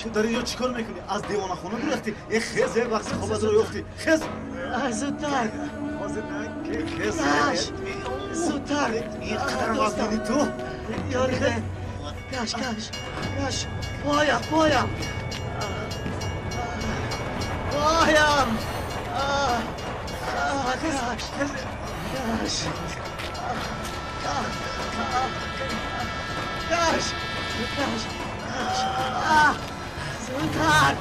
Ту дар инҷо чӣ кор мекунӣ? Аз девонахона гурехтӣ? Э, хез, як вақти хобатро ёфтӣ. Хез! Зудтар! Хез! Зудтар! Ин қадар вазнини ту? Ёриде! Каш, каш, каш! Поям, поям! Поям! Каш, каш! Каш! Каш! Каш! Зудтар!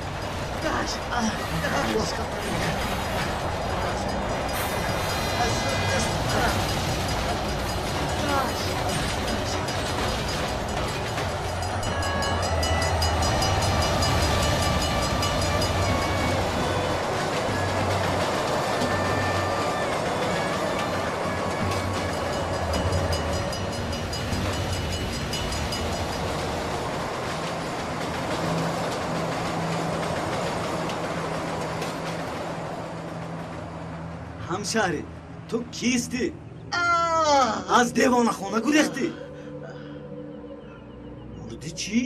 Каш! Каш! Каш! Ҳамшаҳрӣ, ту кистӣ? Аз девонахона гурехтӣ? Мурдӣ чӣ?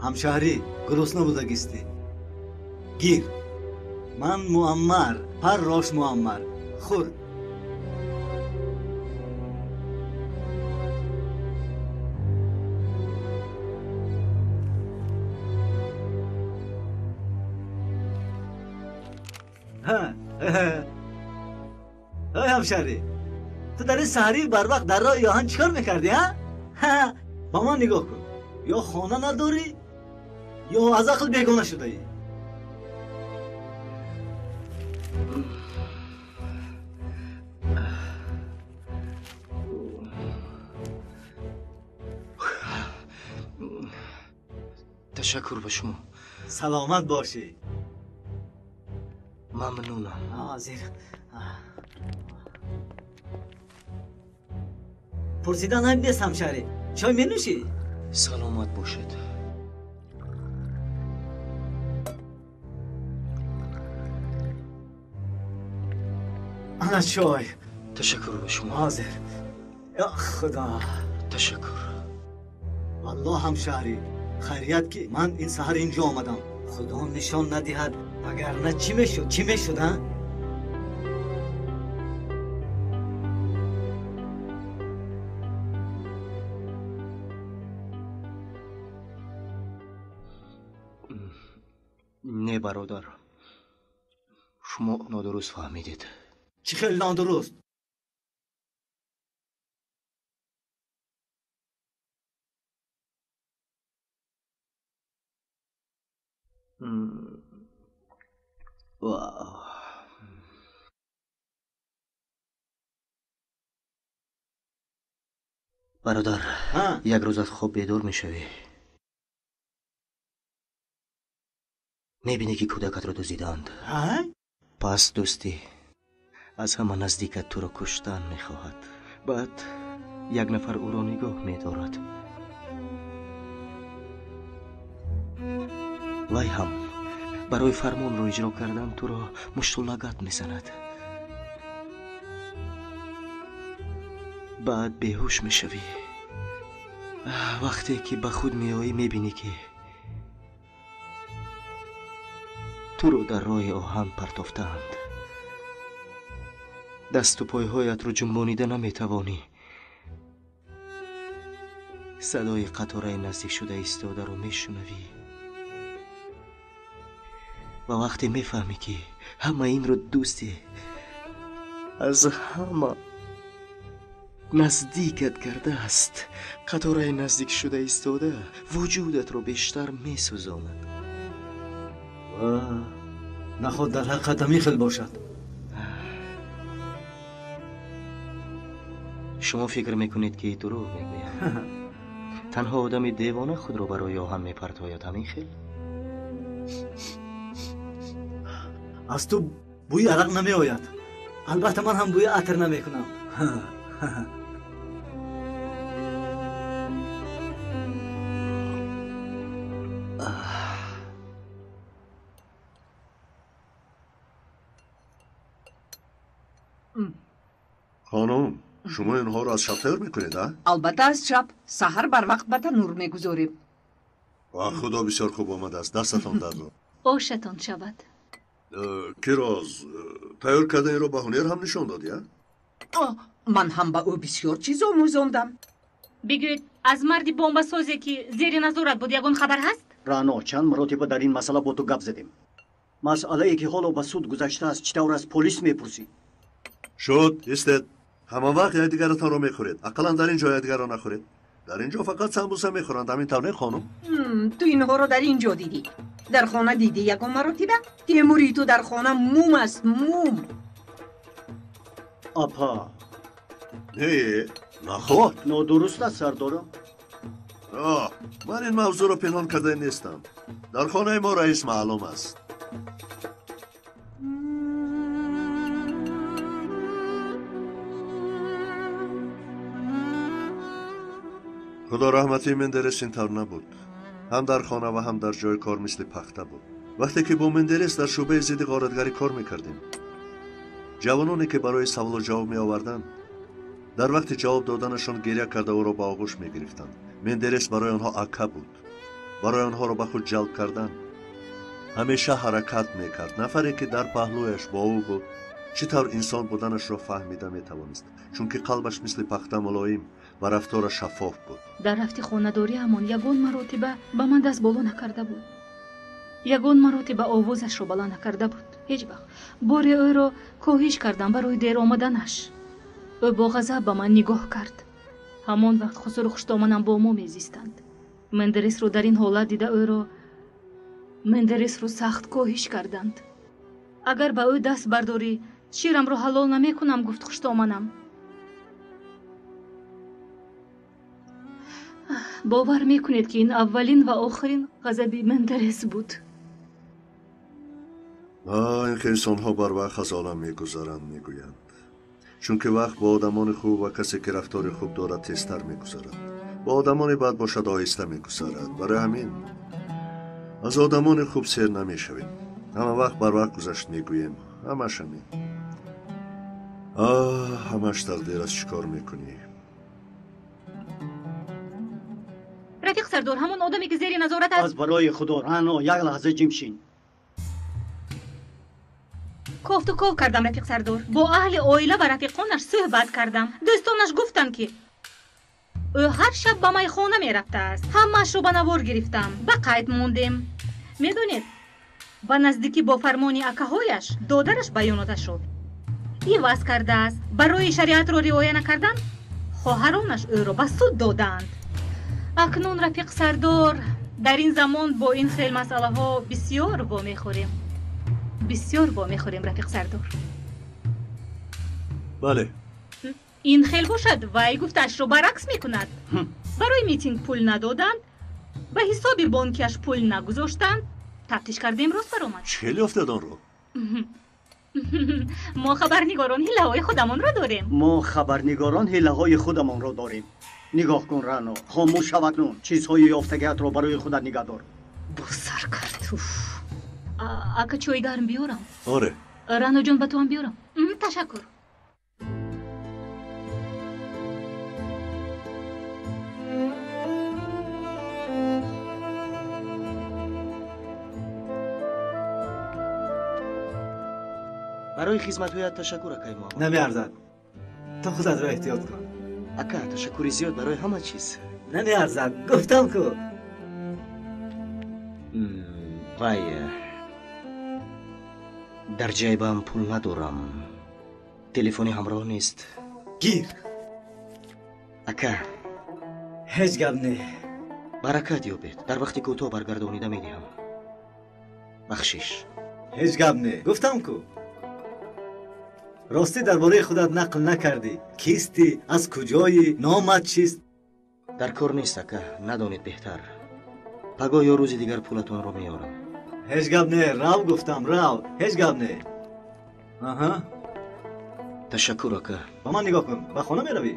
Ҳамшаҳрӣ, гурусна будагистӣ. Гир. Ман Муаммар, паррош Муаммар. Хӯр. Ой ҳамшаҳрӣ, ту дар ин саҳарии барвақт дар роҳи оҳан чӣ кор мекардӣ, ҳа? Ба ман нигоҳ кун. Ё хона надорӣ, ё аз ақл бегона шудаӣ. Ташаккур ба шумо. Саломат бошӣ. Мамнунам. Ҳозир. Пурсидан айб нест, ҳамшаҳрӣ. Чой менӯшӣ? Саломат бошед. Ана чой. Ташаккур ба шумо. Ҳозир. Ё Худо. Ташаккур. Валлоҳ ҳамшаҳрӣ, хайрият ки ман ин саҳар инҷо омадам. Худо нишон надиҳад, вагарна чӣ мешуд, чӣ мешуд, ҳа? Не, бародар, шумо нодуруст фаҳмидед. Чӣ хел нодуруст? Бародар, як рӯз аз хоб бедор мешавӣ, мебинӣ, ки кӯдакатро дуздидаанд. Пас дӯстӣ аз ҳама наздикат туро куштан мехоҳад. Баъд як нафар ӯро нигоҳ медорад. Вай ҳам барои фармонро иҷро кардан туро мушту лагат мезанад. Баъд беҳуш мешавӣ. Вақте ки ба худ меоӣ, мебинӣ, ки туро дар роҳи оҳан партофтаанд. Дасту пойҳоятро ҷунбонида наметавонӣ. Садои қатораи наздикшуда истодаро мешунавӣ ва вақте мефаҳмӣ, ки ҳама инро дӯсте аз ҳама наздикат кардааст, қатораи наздикшуда истода вуҷудатро бештар месӯзонад. Наход дар ҳақиқат ҳамин хел бошад. Шумо фикр мекунед, ки дурӯғ мегӯям. Танҳо одами девона худро барои оҳан мепартояд, ҳамин хел? Аз ту бӯи арақ намеояд. Албатта, ман ҳам бӯи атр намекунам. Хонум, шумо инҳоро аз шаб тайёр мекунед, а? Албатта, аз шаб. Саҳар барвақт ба танур мегузорем. Худо, бисёр хуб омадааст. Дастатон дардо. Ошатон шавад. Кироз, тайёр карданиро ба ҳунер ҳам нишон додӣ, а? Ман ҳам ба ӯ бисёр чиз омӯзондам. Бигӯед, аз марди бомбасозе, ки зери назорат буд, ягон хабар ҳаст? Рано, чанд маротиба дар ин масъала бо ту гап задем. Масъалае, ки ҳоло ба суд гузаштааст, чӣ тавр аз полис мепурсӣ? Шуд, истед. Ҳама вақт якдигаратонро мехӯред. Ақаллан дар ин ҷо якдигарро нахӯред. Дар ин ҷо фақат самбуса мехӯранд, ҳамин тавр не, хонум? Ту инҳоро дар ин ҷо дидӣ. Дар хона дидӣ ягон маротиба? Темури ту дар хона мум аст, мум. Апа. Не, наход. Нодуруст аст, сардорам. Ман ин мавзӯъро пинҳон карда нестам. Дар хонаи мо раис маълум аст. Худо раҳматии Мендерес ин тавр набуд. Ҳам дар хона ва ҳам дар ҷои кор мисли пахта буд. Вақте ки бо Мендерес дар шӯъбаи зидди ғоратгарӣ кор мекардем, ҷавононе, ки барои саволу ҷавоб меоварданд, дар вақти ҷавоб доданашон гиря карда ӯро ба оғӯш мегирифтанд. Мендерес барои онҳо ака буд. Барои онҳоро ба худ ҷалб кардан ҳамеша ҳаракат мекард. Нафаре, ки дар паҳлӯяш бо ӯ буд, чӣ тавр инсон буданашро фаҳмида метавонист, чунки қалбаш мисли пахта мулоим ва рафтораш шаффоф буд. Дар рафти хонадориамон ягон маротиба ба ман даст боло накарда буд. Ягон маротиба овозашро баланд накарда буд. Ҳеҷ вақт. Боре ӯро коҳиш кардам барои дер омаданаш. Ӯ бо ғазаб ба ман нигоҳ кард. Ҳамон вақт хусуру хуштоманам бо мо мезистанд. Мендересро дар ин ҳолат дида ӯро Мендересро сахт коҳиш карданд. Агар ба ӯ даст бардорӣ, ширамро ҳалол намекунам, гуфт хуштоманам. Бовар мекунед, ки ин аввалин ва охирин ғазаби Мендерес буд. Ин инсонҳо барвақт аз олам мегузаранд, мегӯянд. Чунки вақт бо одамони хуб ва касе, ки рафтори хуб дорад, тезтар мегузарад. Бо одамони бад бошад, оҳиста мегузарад. Барои ҳамин аз одамони хуб сер намешавем. Ҳама вақт барвақт гузашт мегӯем. Ҳамаш ҳамин. Ҳамаш тақдир аст, чӣ кор мекунӣ? Рафиқ Сардор, ҳамон одаме ки зери назорат аст. Аз барои Худо, Рано, як лаҳза ҷимшин. Кофту ков кардам, рафиқ Сардор. Бо аҳли оила ва рафиқонаш суҳбат кардам. Дӯстонаш гуфтанд, ки ӯ ҳар шаб ба майхона мерафтааст. Ҳамаашро ба навор гирифтам, ба қайд мондем. Медонед, ба наздикӣ бо фармони акаҳояш додараш баёноташро иваз кардааст. Барои шариатро риоя накардан хоҳаронаш ӯро ба суд додаанд. Акнун, рафиқ Сардор, дар ин замон бо ин хел масъалаҳо бисёр вомехӯрем. Бисёр вомехӯрем, рафиқ Сардор. Бале. Ин хел бошад, вай гуфтаашро баръакс мекунад. Барои митинг пул надоданд, ба ҳисоби бонкиаш пул нагузоштанд. Тафтиш кардем, рост баромад. Чӣ хел ёфтед онро? Мо хабарнигорон ҳилаҳои худамонро дорем. Мо хабарнигорон ҳилаҳои худамонро дорем. Нигоҳ кун, Рано, хомӯш шав акнун. Чизҳои ёфтагиатро барои худат нигаҳ дор. Боз сар кард. Ака, чойи гарм биёрам? Оре. Раноҷон, ба туам биёрам? Ташаккур. Барои хизматҳоят ташаккур, акай Муҳаммад. Намеарзад. Ту худатро эҳтиёт кун. Ака, ташаккури зиёд барои ҳама чиз. Намеарзад, гуфтам ку. Вай, дар ҷайбам пул надорам. Телефони ҳамроҳ нест. Гир. Ака. Ҳеҷ гап не. Баракат ёбед. Дар вақти кӯтоҳ баргардонида медиҳам. Бахшиш. Ҳеҷ гап не. Гуфтам ку. Ростӣ дар бораи худат нақл накардӣ. Кистӣ, аз куҷоӣ, номат чист? Дар кор нест, ака, надонед беҳтар. Пагоҳ ё рӯзи дигар пулатонро меорам. Ҳеҷ гап не, рав гуфтам, рав. Ҳеҷ гап не. Аҳа. Ташаккур, ака. Ба ман нигоҳ кун. Ба хона меравӣ?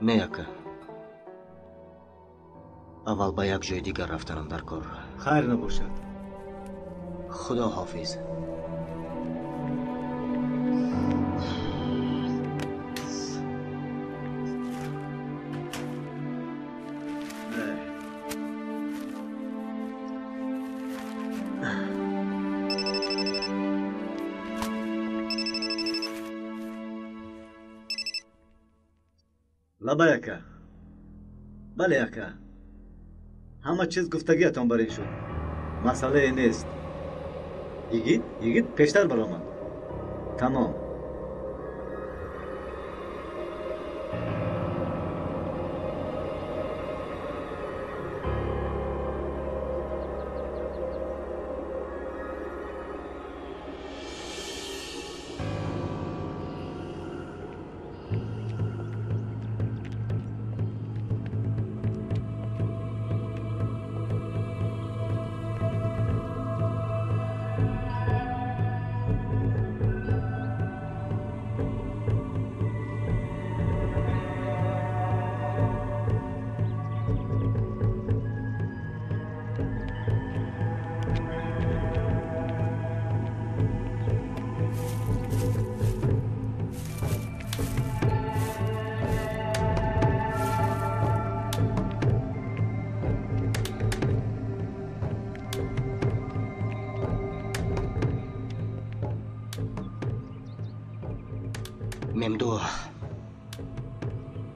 Не, ака. Аввал ба як ҷои дигар рафтанам дар кор. Хайр набошад. Худо ҳофиз. Лабай, ака. Бале, ака. Ҳама чиз гуфтагиятон бар ин шуд. Масъалае нест. Йигит, йигит пештар баромад. Тамом.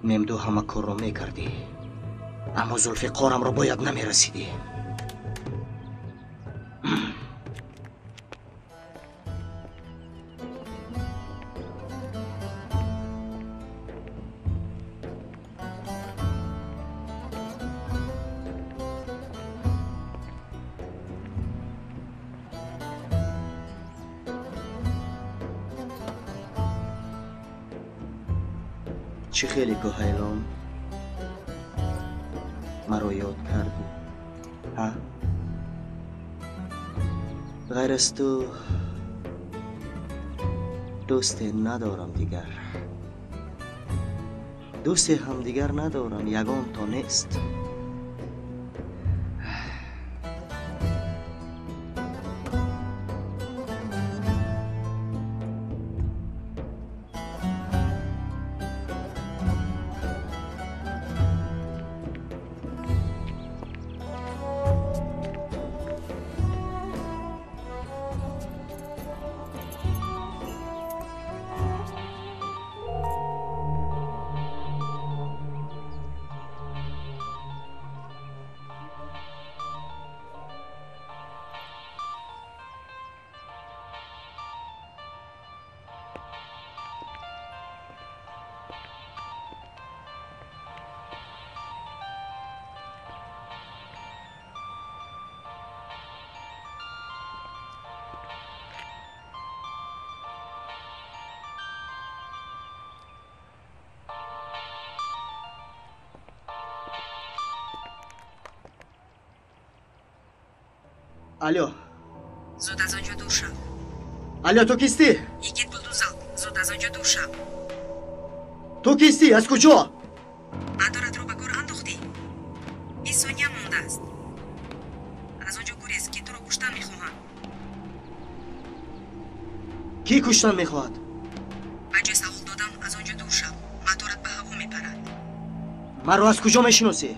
Мемду ҳама корро мекардӣ, аммо Зулфиқорамро бояд намерасидӣ. Чӣ хеле кӯҳайлон маро ёд кардӣ, ҳа? Ғайр аз ту дӯсте надорам дигар. Дӯсте ҳам дигар надорам, ягон то нест. Алло. Зуд аз он ҷо дур шав. Алло, ту кистӣ? Йигит Булдузов, зуд аз он ҷо дур шав. Ту кистӣ? Аз куҷо? Маторатро ба гор андохтӣ. 20 сония мондааст. Аз он ҷо гурез, ки туро куштан мехоҳанд. Кӣ куштан мехоҳад? Ба ҷои савол додан аз он ҷо дур шав. Моторат ба ҳаво мепарад. Маро аз куҷо мешиносӣ?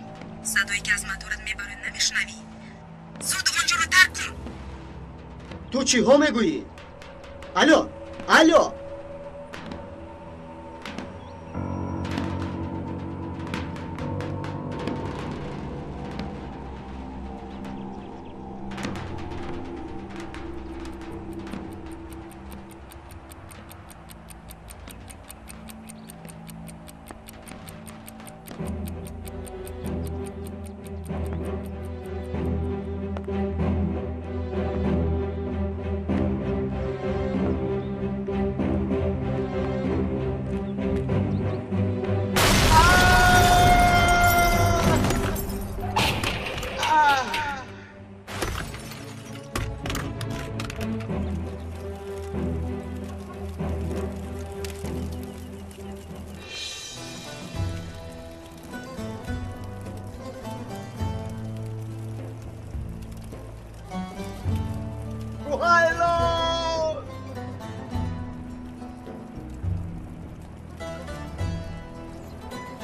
Садое ки аз моторат мебарояд намешунавӣ? Зуд он ҷоро тарк кун. Ту чиҳо мегӯӣ? Алло, алло!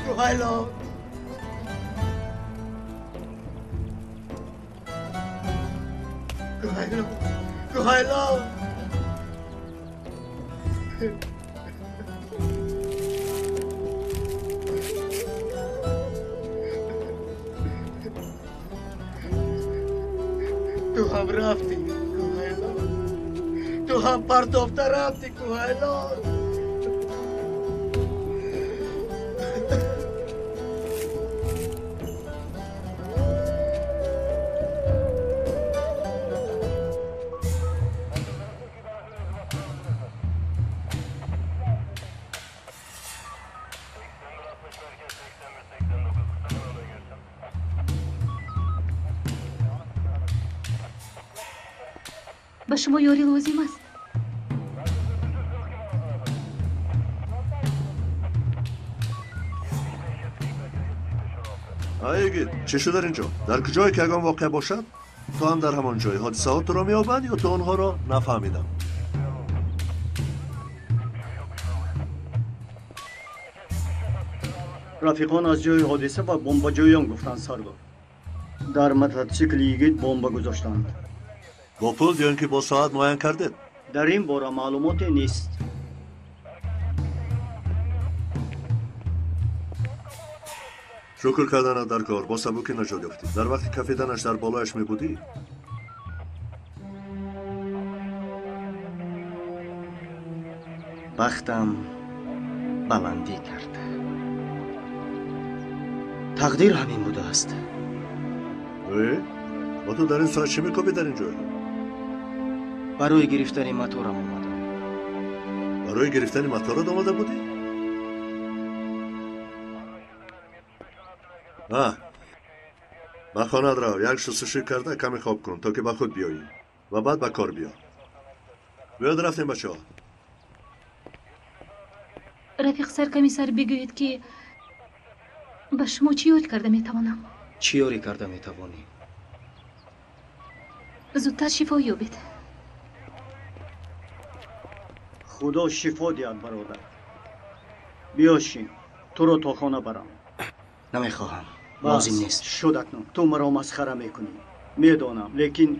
Куҳайлон! Куҳайлон! Куҳайлон! Ту ҳам рафтӣ, Куҳайлон! Ту ҳам партофта рафтӣ, Куҳайлон! Ба шумо ёрӣ лозим аст? Ай Йигит, чӣ шуд дар ин ҷо? Дар куҷое ки ягон воқеа бошад, ту ҳам дар ҳамон ҷой. Ҳодисаҳо туро меёбанд ё ту онҳоро? Нафаҳмидам. Рафиқон аз ҷои ҳодиса ба бомбаҷӯён гуфтанд, сардор. Дар мототсикли Йигит бомба гузоштанд. Бо пул ё ин ки бо соат муайян кардед? Дар ин бора маълумоте нест. Шукр карданат дар кор, бо сабукӣ наҷот ёфтӣ. Дар вақти кафиданаш дар болояш мебудӣ? Бахтам баландӣ кард. Тақдир ҳамин будааст. Э? Ва ту дар ин соат чӣ мекобӣ дар ин ҷой? Барои гирифтани моторам омадам. Барои гирифтани моторат омада будӣ? Ба хонат рав, як шустушӯй карда каме хоб кун, то ки ба худ биёӣ ва баъд ба кор биё. Биёд рафтем, бачаҳо. Рафиқ саркомиссар, бигӯед, ки ба шумо чӣ ёрӣ карда метавонам? Чӣ ёрӣ карда метавонӣ? Зудтар шифо ёбед. Худо шифо диҳад, бародар. Биё шин, туро то хона барам. Намехоҳам. Лозим нест. Шуд акнун. Ту маро масхара мекунӣ. Медонам, лекин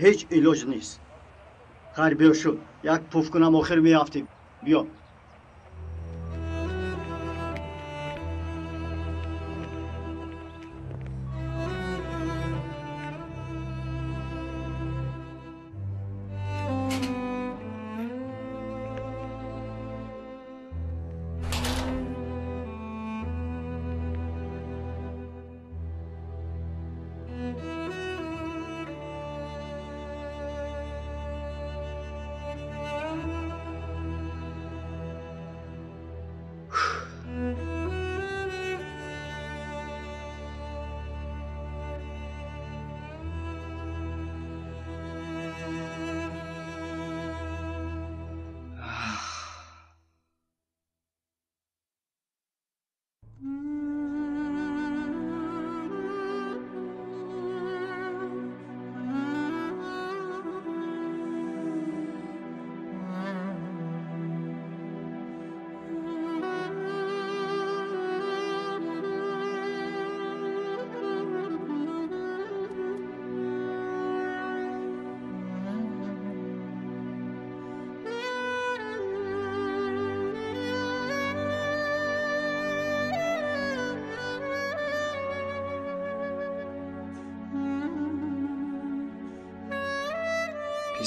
ҳеҷ илоҷ нест. Хайр, биё шуд. Як пуф кунам, охир меафтем. Биё.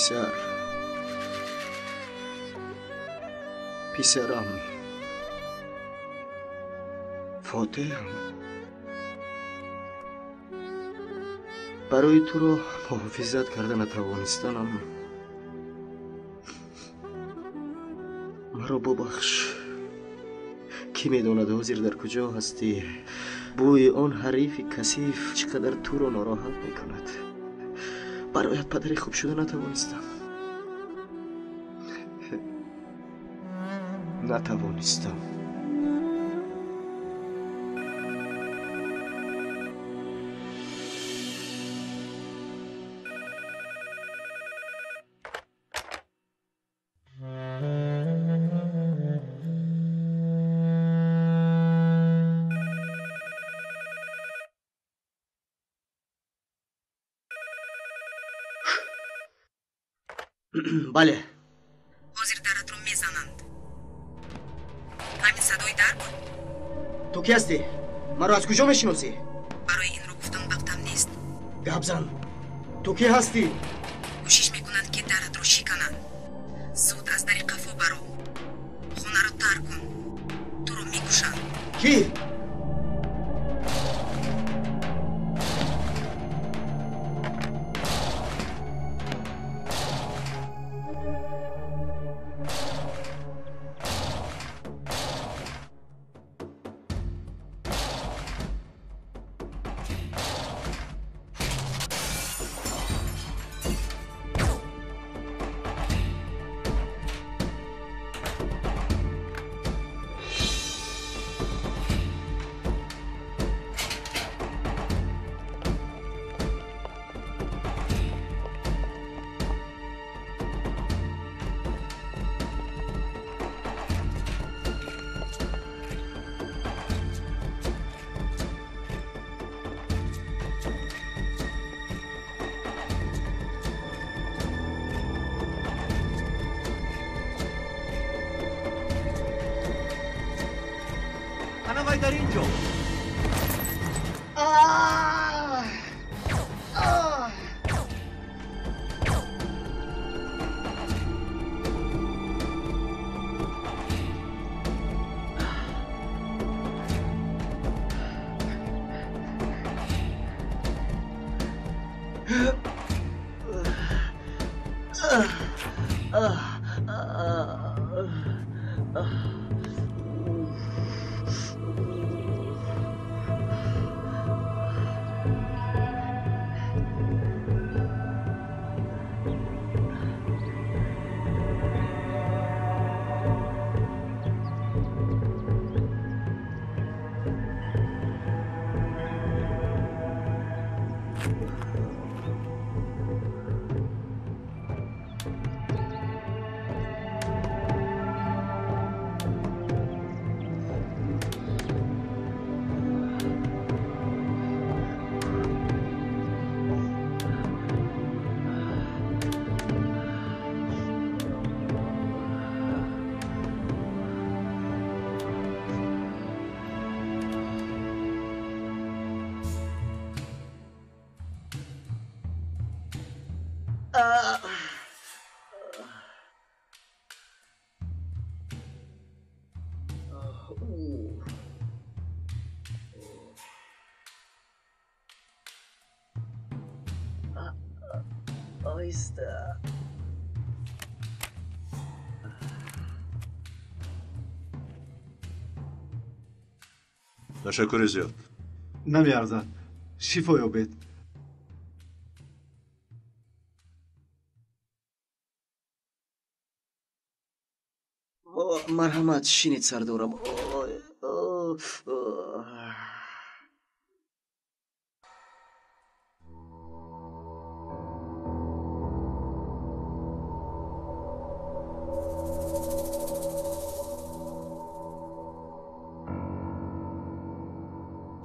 Писар, писарам, Фотеҳам, барои туро муҳофизат карда натавонистанам маро бубахш. Кӣ медонад ҳозир дар куҷо ҳастӣ? Бӯи он ҳарифи касиф чӣ қадар туро нороҳат мекунад. Бароят падари хуб шуда натавонистам. Натавонистам. Бале. Ҳозир даратро мезананд. Ҳамин садои дар буд? Ту кӣ ҳастӣ? Маро аз куҷо мешиносӣ? Барои инро гуфтан вақтам нест. Гап зан. Ту кӣ ҳастӣ? Кӯшиш мекунанд, ки даратро шикананд. Зуд аз дари қафо баро. Хонаро тарк кун. Туро мекушанд. Кӣ? Ана вай дар ин ҷо. Оҳиста. Ташаккури зиёд. Намеарзад. Шифо ёбед. Марҳамат, шинед, сардорам.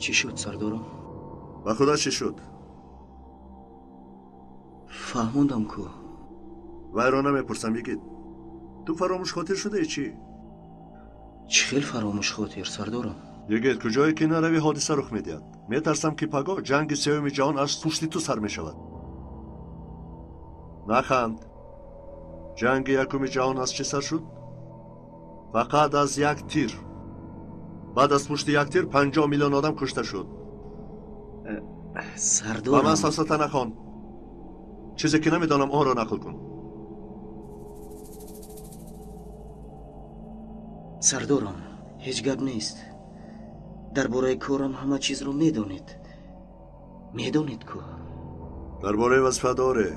Чӣ шуд, сардорам? Ба худо, чӣ шуд? Фаҳмондам ку. Вайро намепурсам, йигит. Ту фаромӯшхотир шудаи чӣ? Чӣ хел фаромӯшхотир, сардорам? Йигит, куҷое ки наравӣ, ҳодиса рух медиҳад. Метарсам, ки пагоҳ ҷанги сеюми ҷаҳон аз пушти ту сар мешавад. Наханд. Ҷанги якуми ҷаҳон аз чӣ сар шуд? Фақат аз як тир. Баъд аз пушти як тир 50 миллион одам кушта шуд. Сардорам, ба ман сафсата нахон. Чизе ки намедонам, онро нақл кун. Сардорам, ҳеҷ гап нест. Дар бораи корам ҳама чизро медонед. Медонед ку? Дар бораи вазифа доре,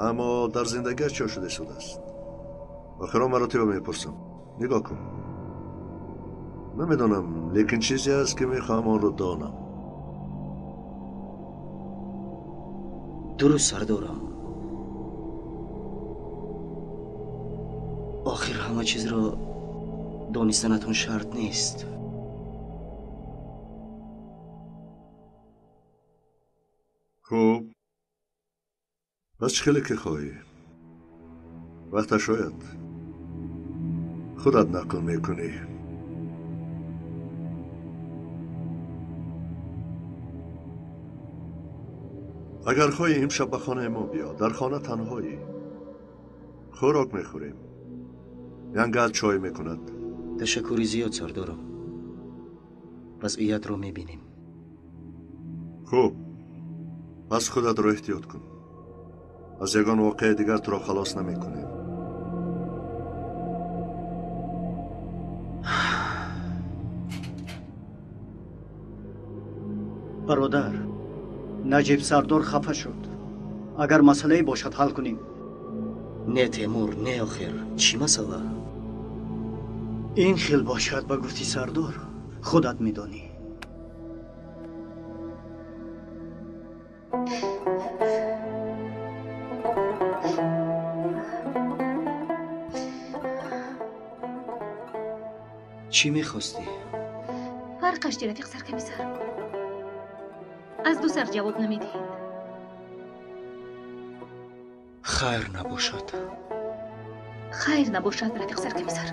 аммо дар зиндагиаш чӣ шуда истодааст? Охирон маротиба мепурсам. Нигоҳ кун. Намедонам, лекин чизе аст, ки мехоҳам онро донам. Дуруст, сардорам. Охир ҳама чизро донистанатон шарт нест. Хуб, пас чӣ хеле ки хоҳӣ. Вақташ ояд, худат нақл мекунӣ. Агар хоҳӣ, имшаб ба хонаи мо биё. Дар хона танҳоӣ. Хӯрок мехӯрем. Янгал чой мекунад. Ташаккури зиёд, сардорам. Вазъиятро мебинем. Хуб, пас худатро эҳтиёт кун. Аз ягон воқеаи дигар туро халос намекунем. Бародар, Наҷиб сардор хафа шуд. Агар масъалае бошад, ҳал кунем. Не, Темур, не, охир. Чӣ масъала? Ин хел бошад, ба гуфти сардор, худат медонӣ. Чӣ мехостӣ? Фарқаш чи, рафиқ саркомиссар? Аз ду сар ҷавоб намедиҳед. Хайр набошад. Хайр набошад, рафиқ саркомиссар.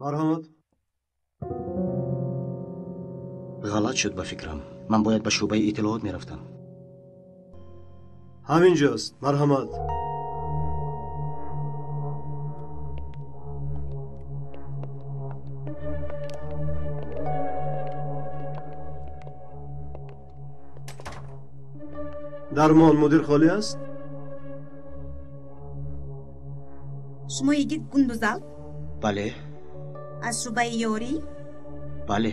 Марҳамат. Ғалат шуд ба фикрам. Ман бояд ба шӯъбаи иттилоот мерафтам. Ҳамин ҷост. Марҳамат. Дармон мудир холӣ аст? Шумо йигит Гундузалп? Бале. Аз шӯъбаи ёрӣ? Бале.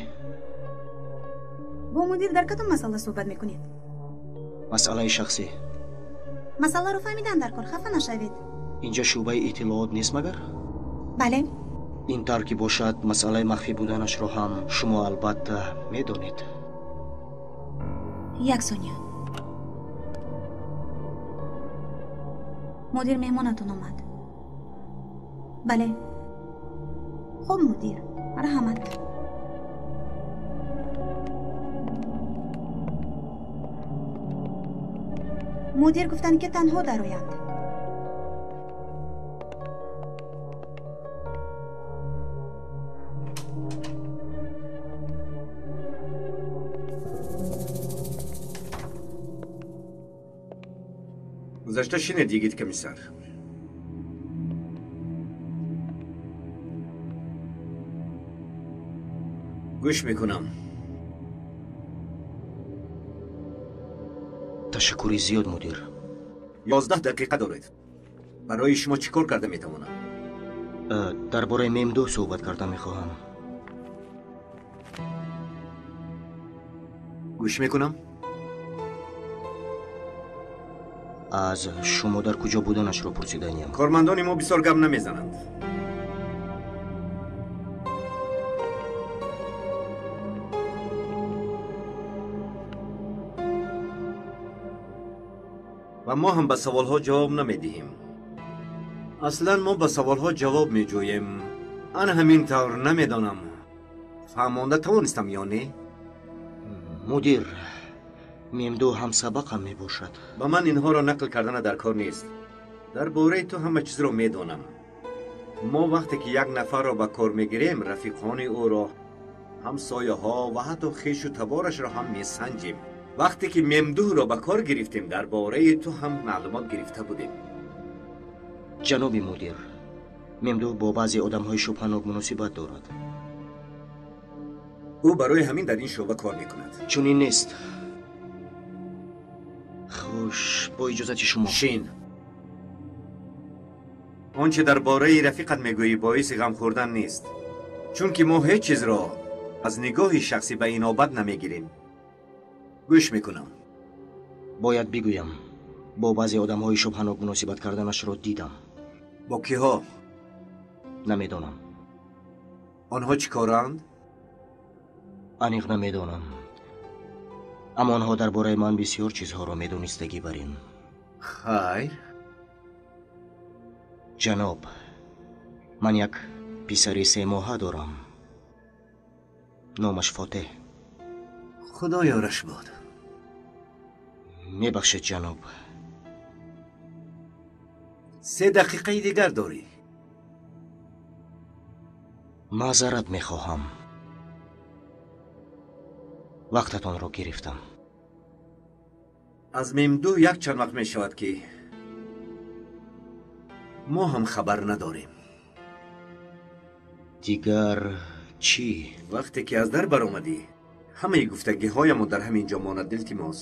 Бо мудир дар кадом масъала суҳбат мекунед? Масъалаи шахсӣ. Масъаларо фаҳмидан дар кор, хафа нашавед. Инҷа шӯъбаи иттилоот нест магар? Бале. Ин тавр ки бошад, масъалаи махфӣ буданашро ҳам шумо албатта медонед. Як сония. Мудир меҳмонатон омад. Бале. Хуб, мудир, марҳамат. Мудир гуфтанд, ки танҳо дароянд. Гузашта шинед, йигит комиссар. Гӯш мекунам. Ташаккури зиёд, мудир. 11 дақиқа доред. Барои шумо чӣ кор карда метавонам? Дар бораи ММ2 суҳбат карда мехоҳам. Гӯш мекунам. Аз шумо дар куҷо буданашро пурсиданиям. Кормандони мо бисёр гап намезананд. Ва мо ҳам ба саволҳо ҷавоб намедиҳем. Аслан мо ба саволҳо ҷавоб меҷӯем. Ан ҳамин тавр намедонам. Фаҳмонда тавонистам ё не? Мудир, Мемду ҳамсабақам мебошад. Ба ман инҳоро нақл кардана дар кор нест. Дар бораи ту ҳама чизро медонам. Мо вақте ки як нафарро ба кор мегирем, рафиқони ӯро, ҳамсояҳо ва ҳатто хешу таборашро ҳам месанҷем. Вақте ки Мемдуҳро ба кор гирифтем, дар бораи ту ҳам маълумот гирифта будем. Ҷаноби мудир, Мемдуҳ бо баъзе одамҳои шубҳанок муносибат дорад. Ӯ барои ҳамин дар ин шӯъба кор мекунад. Чунин нест. Хуш, бо иҷозати шумо. Шин. Он че дар бораи рафиқат мегӯӣ боиси ғам хӯрдан нест, чунки мо ҳеҷ чизро аз нигоҳи шахсӣ ба инобат намегирем. Гӯш мекунам. Бояд бигӯям, бо баъзе одамҳои шубҳанок муносибат карданашро дидам. Бо киҳо? Намедонам. Онҳо чӣ коранд? Аниқ намедонам. Аммо онҳо дар бораи ман бисёр чизҳоро медонистагӣ бар ин. Хайр. Ҷаноб, ман як писари семоҳа дорам. Номаш Фотеҳ. Худо ёраш бод. Мебахшед, ҷаноб. 3 дақиқаи дигар дорӣ. Маъзарат мехоҳам. Вақтатонро гирифтам. Аз Мемду як чанд вақт мешавад, ки мо ҳам хабар надорем. Дигар чӣ? Вақте ки аз дар баромадӣ, ҳамаи гуфтагиҳоямон дар ҳамин ҷо монад, илтимос.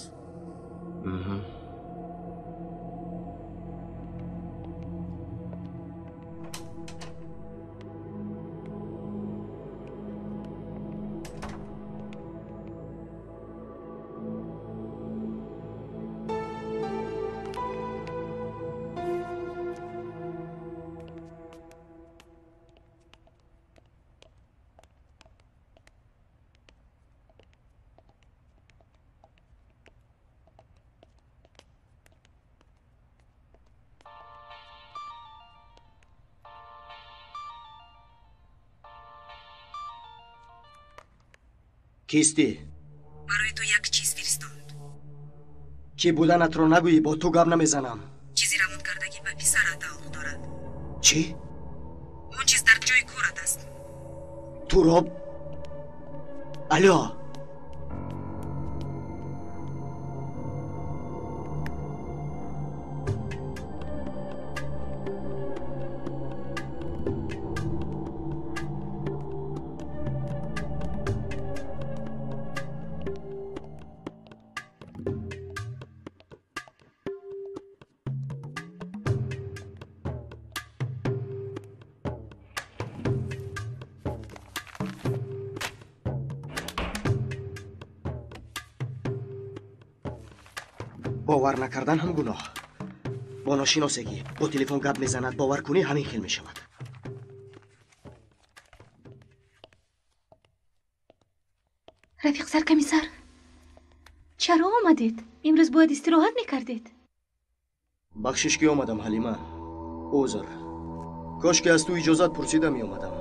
Кистӣ? Барои ту як чиз фиристонд. Кӣ буданатро нагӯӣ, бо ту гап намезанам. Чизи равонкардагӣ ба писарат тааллуқ дорад. Чӣ? Он чиз дар ҷои корат аст. Туро... Алё! Бовар накардан ҳам гуноҳ. Бо ношиносе ки бо телефон гап мезанад, бовар кунӣ ҳамин хел мешавад. Рафиқ саркомиссар, чаро омадед? Имрӯз бояд истироҳат мекардед. Бахшиш ки омадам, Ҳалима. Узр. Кош ки аз ту иҷозат пурсида меомадам.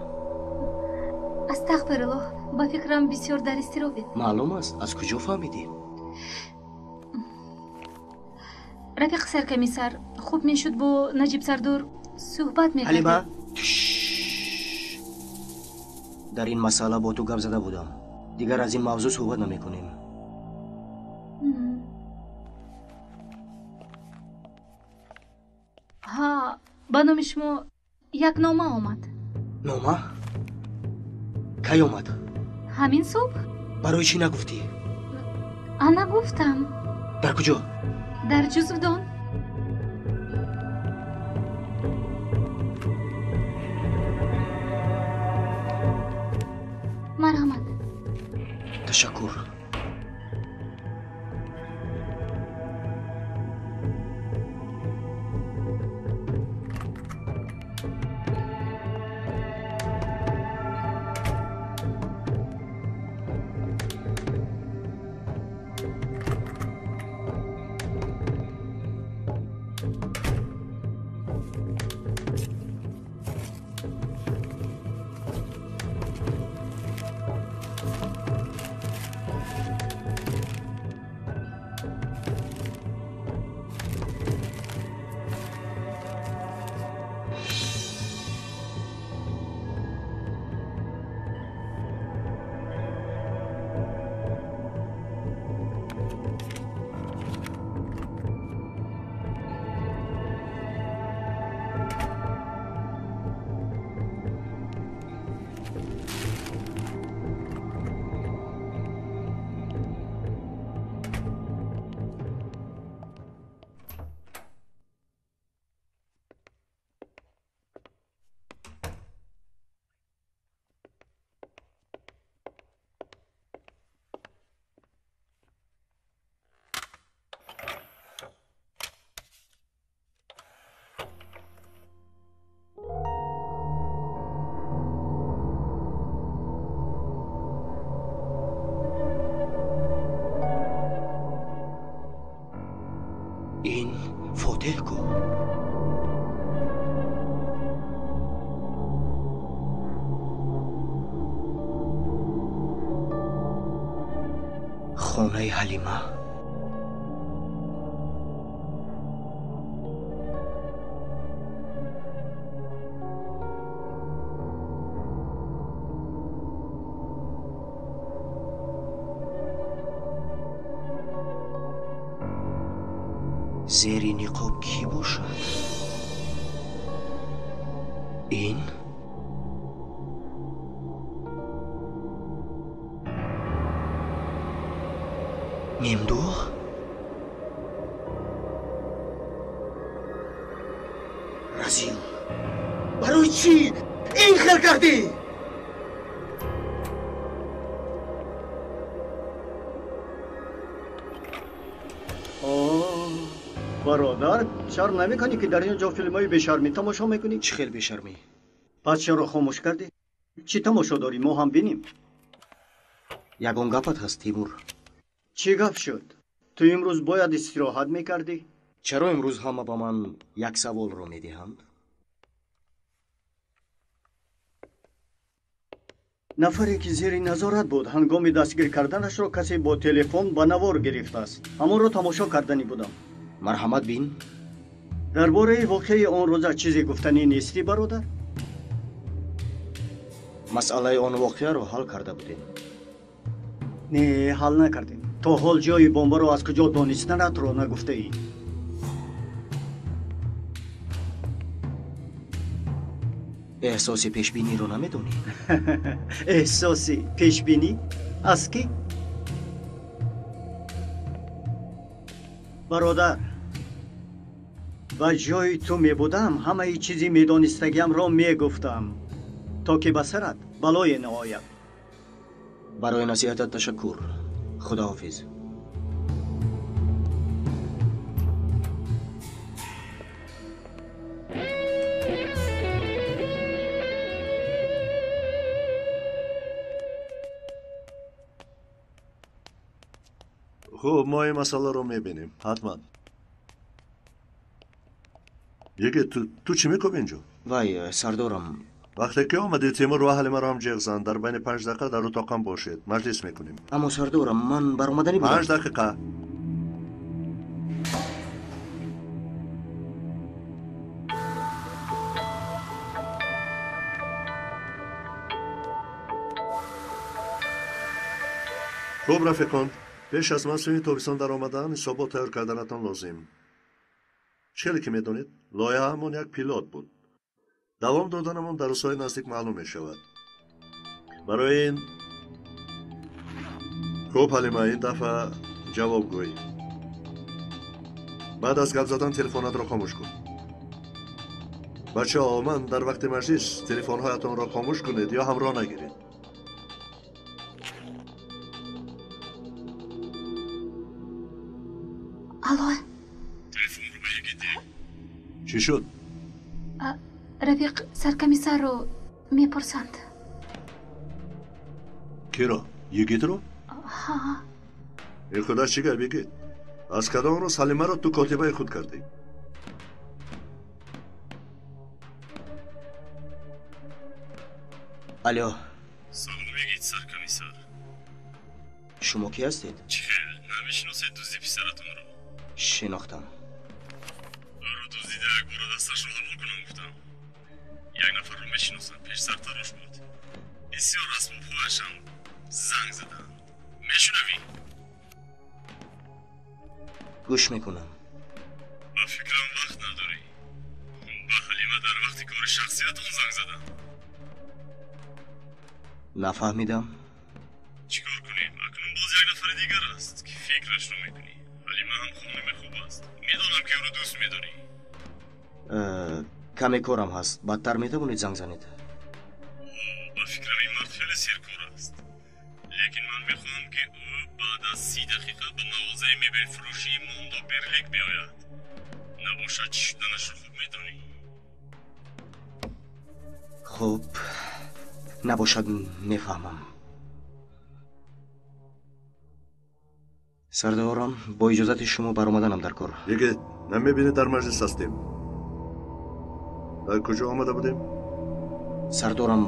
Астағфируллоҳ, ба фикрам бисёр дар изтиробед. Маълум аст, аз куҷо фаҳмидӣ? Рафиқ саркомиссар, хуб мешуд бо Наҷиб сардор суҳбат мекардед. Ҳалима, дар ин масъала бо ту гап зада будам. Дигар аз ин мавзӯъ суҳбат намекунем. Ҳа, ба номи шумо як нома омад. Нома? Кай омад? Ҳамин субҳ. Барои чӣ нагуфтӣ? Ана гуфтам. Дар куҷо? Дар ҷузвдон. Марҳамат. Ташаккур. Фотеҳ ку. Хонаи Ҳалима. Зери ниқоб кӣ бошад? Ин? Мемдуҳ? Разил! Барои чӣ ин хел кардӣ? Бародар, шарм намекунӣ ки дар ин ҷо филмҳои бешармӣ тамошо мекунӣ? Чӣ хел бешармӣ? Пас чаро хомӯш кардӣ? Чӣ тамошо дорӣ? Мо ҳам бинем. Ягон гапат ҳаст, Тимур? Чӣ гап шуд? Ту имрӯз бояд истироҳат мекардӣ? Чаро имрӯз ҳама ба ман як саволро медиҳанд? Нафаре ки зери назорат буд, ҳангоми дастгир карданашро касе бо телефон ба навор гирифтааст. Ҳамонро тамошо карданӣ будам. Марҳамат, бин. Дар бораи воқеаи он рӯза чизе гуфтанӣ нестӣ, бародар? Масъалаи он воқеаро ҳал карда будем. Не, ҳал накардем. То ҳол ҷои бомбаро аз куҷо донистанатро нагуфтаӣ. Эҳсоси пешбиниро намедонӣ? Эҳсоси пешбинӣ? Аз кӣ? Бародар, ба ҷои ту мебудам, ҳамаи чизи медонистагиамро мегуфтам, то ки ба сарат балое наояд. Барои насиҳатат ташаккур. Худоҳофиз. Хуб, мо ин масъаларо мебинем, ҳатман. Йигит, ту чӣ мекобӣ инҷо? Вай, сардорам. Вақте ки омадӣ, Тимур ва Ҳалимаро ҳам ҷеғ зан. Дар байни 5 дақиқа дар утоқам бошед. Маҷлис мекунем. Аммо сардорам, ман баромаданӣ будам. 5 дақиқа. Хуб, рафиқон, пеш аз мавсими тобистон даромадан ҳисобот тайёр карданатон лозим. Чӣ хеле ки медонед, лоиҳаамон як пилот буд. Давом доданамон дар рӯзҳои наздик маълум мешавад. Барои ин хуб, Ҳалима, ин дафъа ҷавоб гӯй. Баъд аз гап задан телефонатро хомӯш кун. Бачаҳо, ман дар вақти маҷлис телефонҳоятонро хомӯш кунед ё ҳамроҳ нагиред. Алло. Телефонро ба Йигит деҳ. Чӣ шуд? Рафиқ саркомиссарро мепурсанд. Киро? Йигитро? Ҳа. Ин худаш чӣ гап, Йигит? Аз кадом рӯз Ҳалимаро ту котибаи худ кардӣ? Алло. Салом, Йигит саркомиссар. Шумо кӣ ҳастед? Чӣ хел намешиносед дузди писаратонро? Шинохтам. Ӯро дуздида якбора дасташро ҳалол кунам гуфтам. Як нафарро мешиносам, пеш сартарош буд. Бисёр асбобҳояшам занг заданд. Мешунавӣ? Гӯш мекунам. Ба фикрам вақт надорӣ. Ба Ҳалима дар вақти кори шахсиятон занг задам. Нафаҳмидам. Чӣ кор кунем? Акнун боз як нафари дигар аст, ки фикрашро мекунӣ. Ҳалима ҳам хонуми хуб аст. Медонам ки ӯро дӯст медорӣ. Каме корам ҳаст. Баъдтар метавонед занг занед? Ба фикрам ин мард хеле серкор аст. Лекин ман мехоҳам ки ӯ баъд аз 30 дақиқа ба мағозаи мебелфурӯшии Мондо Берлик биёяд. Набошад, чӣ шуданашро хуб медонӣ. Хуб, набошад, мефаҳмам. Сардорам, бо иҷозати шумо баромаданам дар кор. Йигит, Намебинӣ дар маҷлис ҳастем. Дар куҷо омада будем? Сардорам,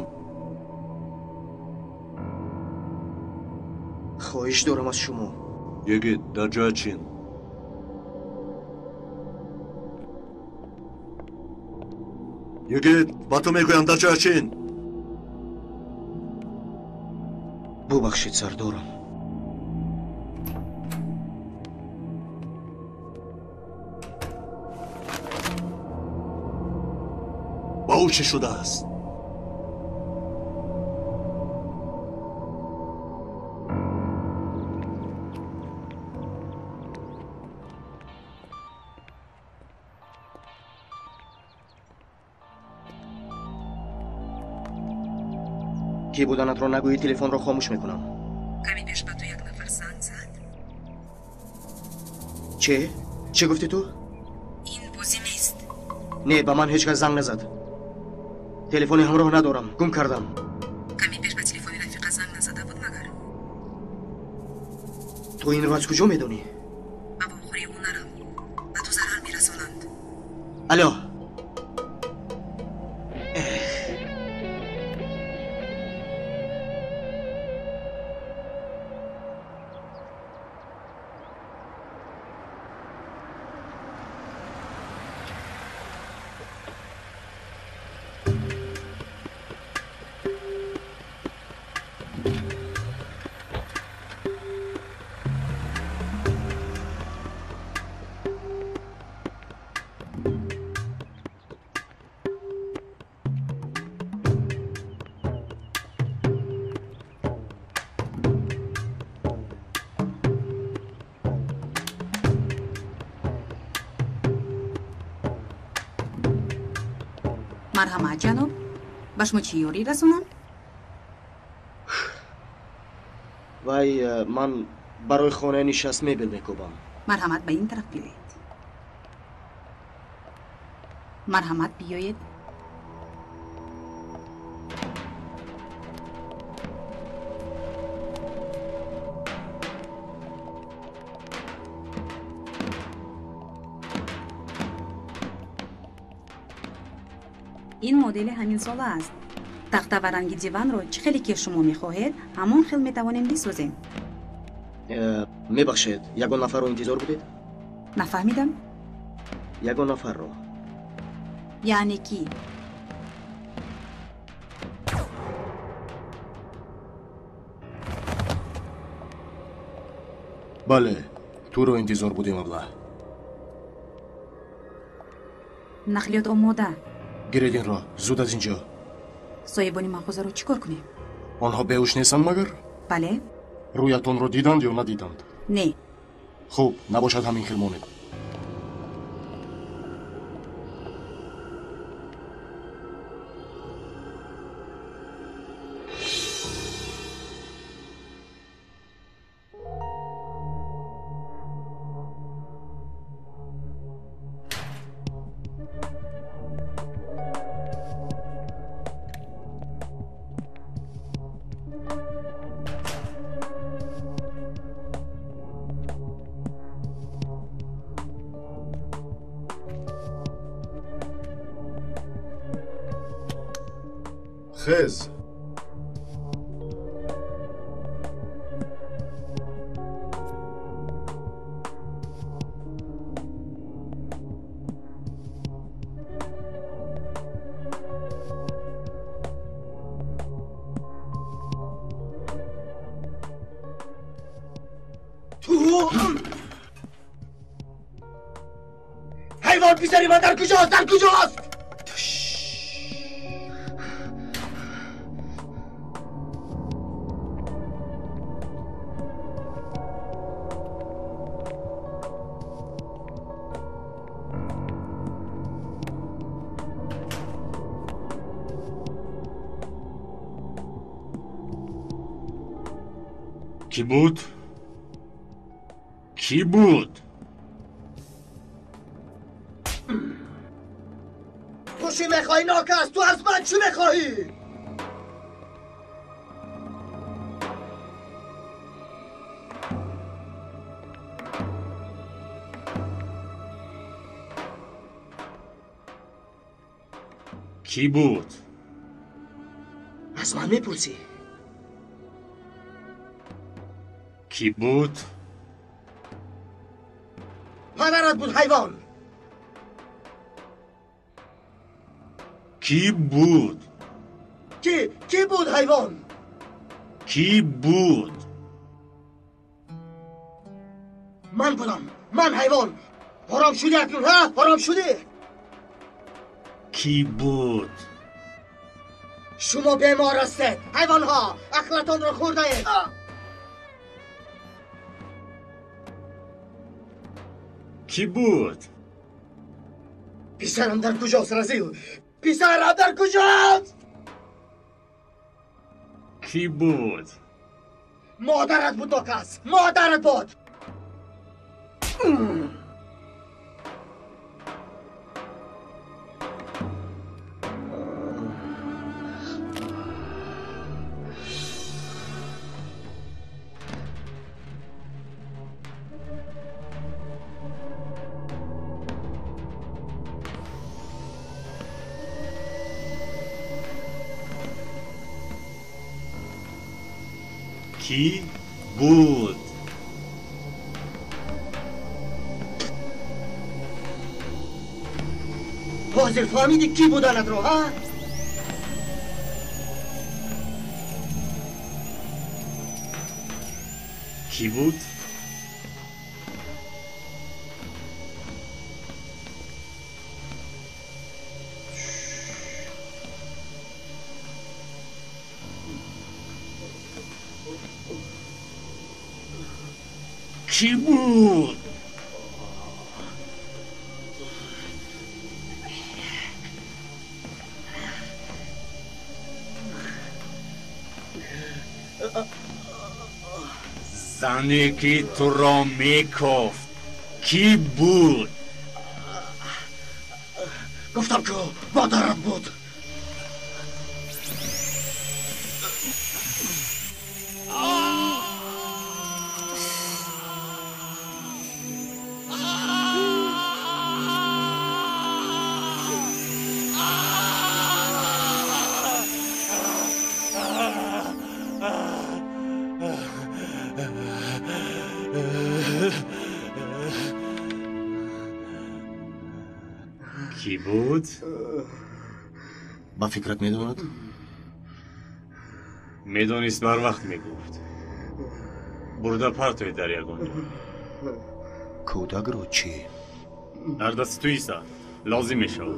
хоҳиш дорам аз шумо. Йигит, дар ҷоя чин. Йигит, ба ту мегӯям, дар ҷоя чин. Бубахшед, сардорам. Ба ӯ чӣ шудааст? Ки буданатро нагӯӣ, телефонро хомӯш мекунам. Каме пеш ба ту як нафар занг зад. Чӣ? Чӣ гуфтӣ ту? Ин бозӣ нест. Не, ба ман ҳеҷ кас занг назад. Телефони ҳамроҳ надорам, гум кардам. Каме пеш ба телефони рафиқа занг назада буд магар? Ту инро аз куҷо медонӣ? Ба вохӯрии ӯ нарав, ба ту зарар мерасонанд. Алло. Марҳамат, ҷаноб, ба шумо чӣ ёрӣ расонам? Вай, ман барои хонаи нишаст мебел мекӯбам. Марҳамат, ба ин тараф биёед. Марҳамат, биёед. Ин модели ҳамин сола аст. Тахта ва ранги диванро чӣ хеле ки шумо мехоҳед, ҳамон хел метавонем бисозем. Мебахшед, ягон нафарро интизор будед? Нафаҳмидам. Ягон нафарро. Яъне кӣ? Бале, туро интизор будем, абла. Нақлиёт омода. Гиред инро, зуд аз ин ҷо. Соҳибони мағозаро чӣ кор кунем? Онҳо беҳуш нестанд магар? Бале. Рӯятонро диданд ё надиданд? Не. Хуб, набошад ҳамин хел монед. Хез. Ту ҳайвон, писари ман дар куҷост? Дар куҷост? Кӣ буд? Кӣ буд? Ту чӣ мехоҳӣ, нокас? Ту аз ман чӣ мехоҳӣ? Кӣ буд? Аз ман мепурсӣ? Кӣ буд? Падарат буд, ҳайвон. Кӣ буд? Кӣ буд, ҳайвон? Кӣ буд? Ман будам. Ман, ҳайвон. Ҳаром шудӣ акнун, ҳа? Ҳаром шудӣ. Кӣ буд? Шумо бемор ҳастед, ҳайвонҳо. Ақлатонро хӯрдаед. Кӣ буд? Писарам дар куҷост, разил? Писарам дар куҷост? Кӣ буд? Модарат буд, нокас. Модарат буд. Кӣ буд? Ҳозир фаҳмидӣ кӣ буданатро, ҳа? Кӣ буд? Кӣ буд? Зане ки туро мекофт кӣ буд? Гуфтам ку, модарат буд. Кӣ буд? Ба фикрат медонад? Медонист, барвақт мегуфт. Бурда партоед дар ягон ҷо. Кӯдакро чӣ? Дар дасти ту истад, лозим мешавад.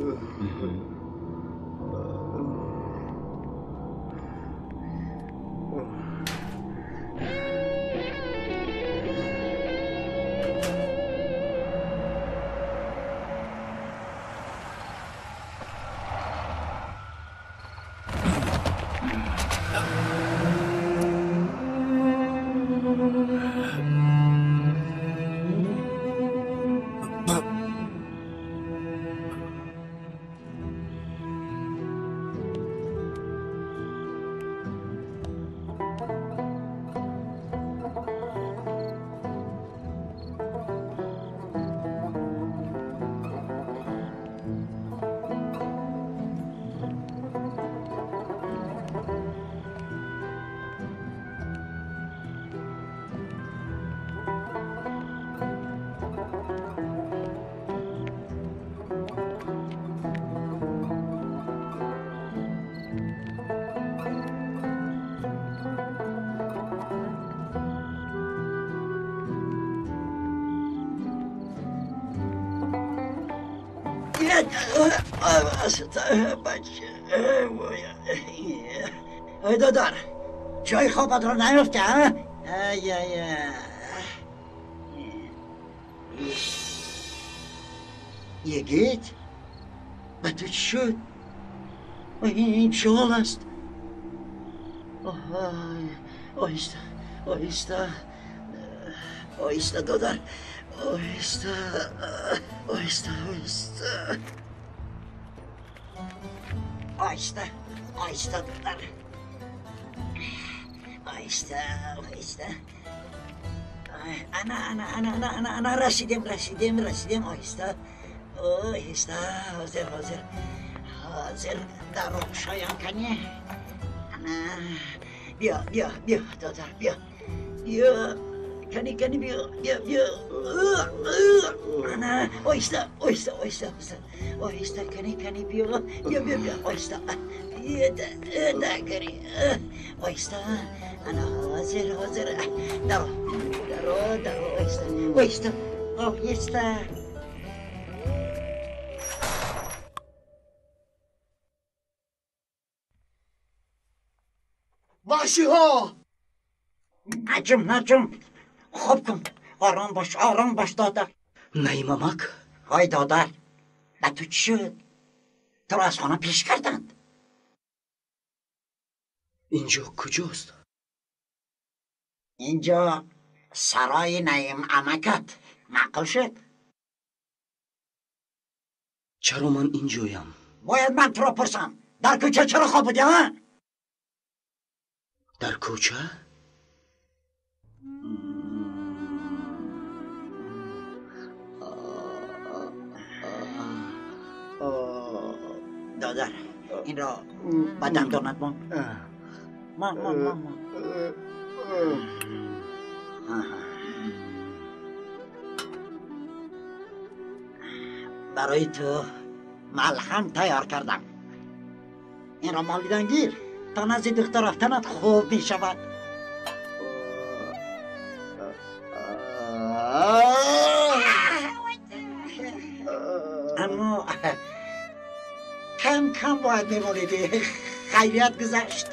ای دادار، جای خوابت را نیفته ها؟ ای ای یگیت، به تو چی شد؟ این چه حال است؟ آهسته آهسته آهسته دادار، آهسته آهسته آهسته آهسته آهسته دادار، آهسته آهسته. انا انا انا انا انا انا رسیدیم رسیدیم رسیدیم. آهسته آهسته، حاضر حاضر حاضر. در شایم کنی. بیا بیا بیا دادر، بیا بیا کنی کنی، بیا بیا بیا. نه آیستا آیستا آیستا آیستا، کنی کنی، بیا بیا بیا بیا، آیستا ده کنی آیستا. انا حاضر حاضر. درو درو درو، آیستا آیستا آیستا. وحشی ها! نجم نجم، خوب کن، آرام باش آرام باش دادر. نعیم عمک؟ های دادر، به تو چی شد؟ تو را از خانه پیش کردند. اینجا کجاست؟ اینجا سرای نعیم عمکت. معقول شد؟ چرا من اینجایم؟ باید من تو را پرسم در کوچه چرا خواب بودی ها؟ در کوچه؟ دادر این را به دندانت مان مان مان مان مان. برای تو ملهم تیار کردم، این را مالیدن گیر تا نزد دختر رفتنت خوب می شود. اما کم کم باید میمالیدی، خیریت گذشت.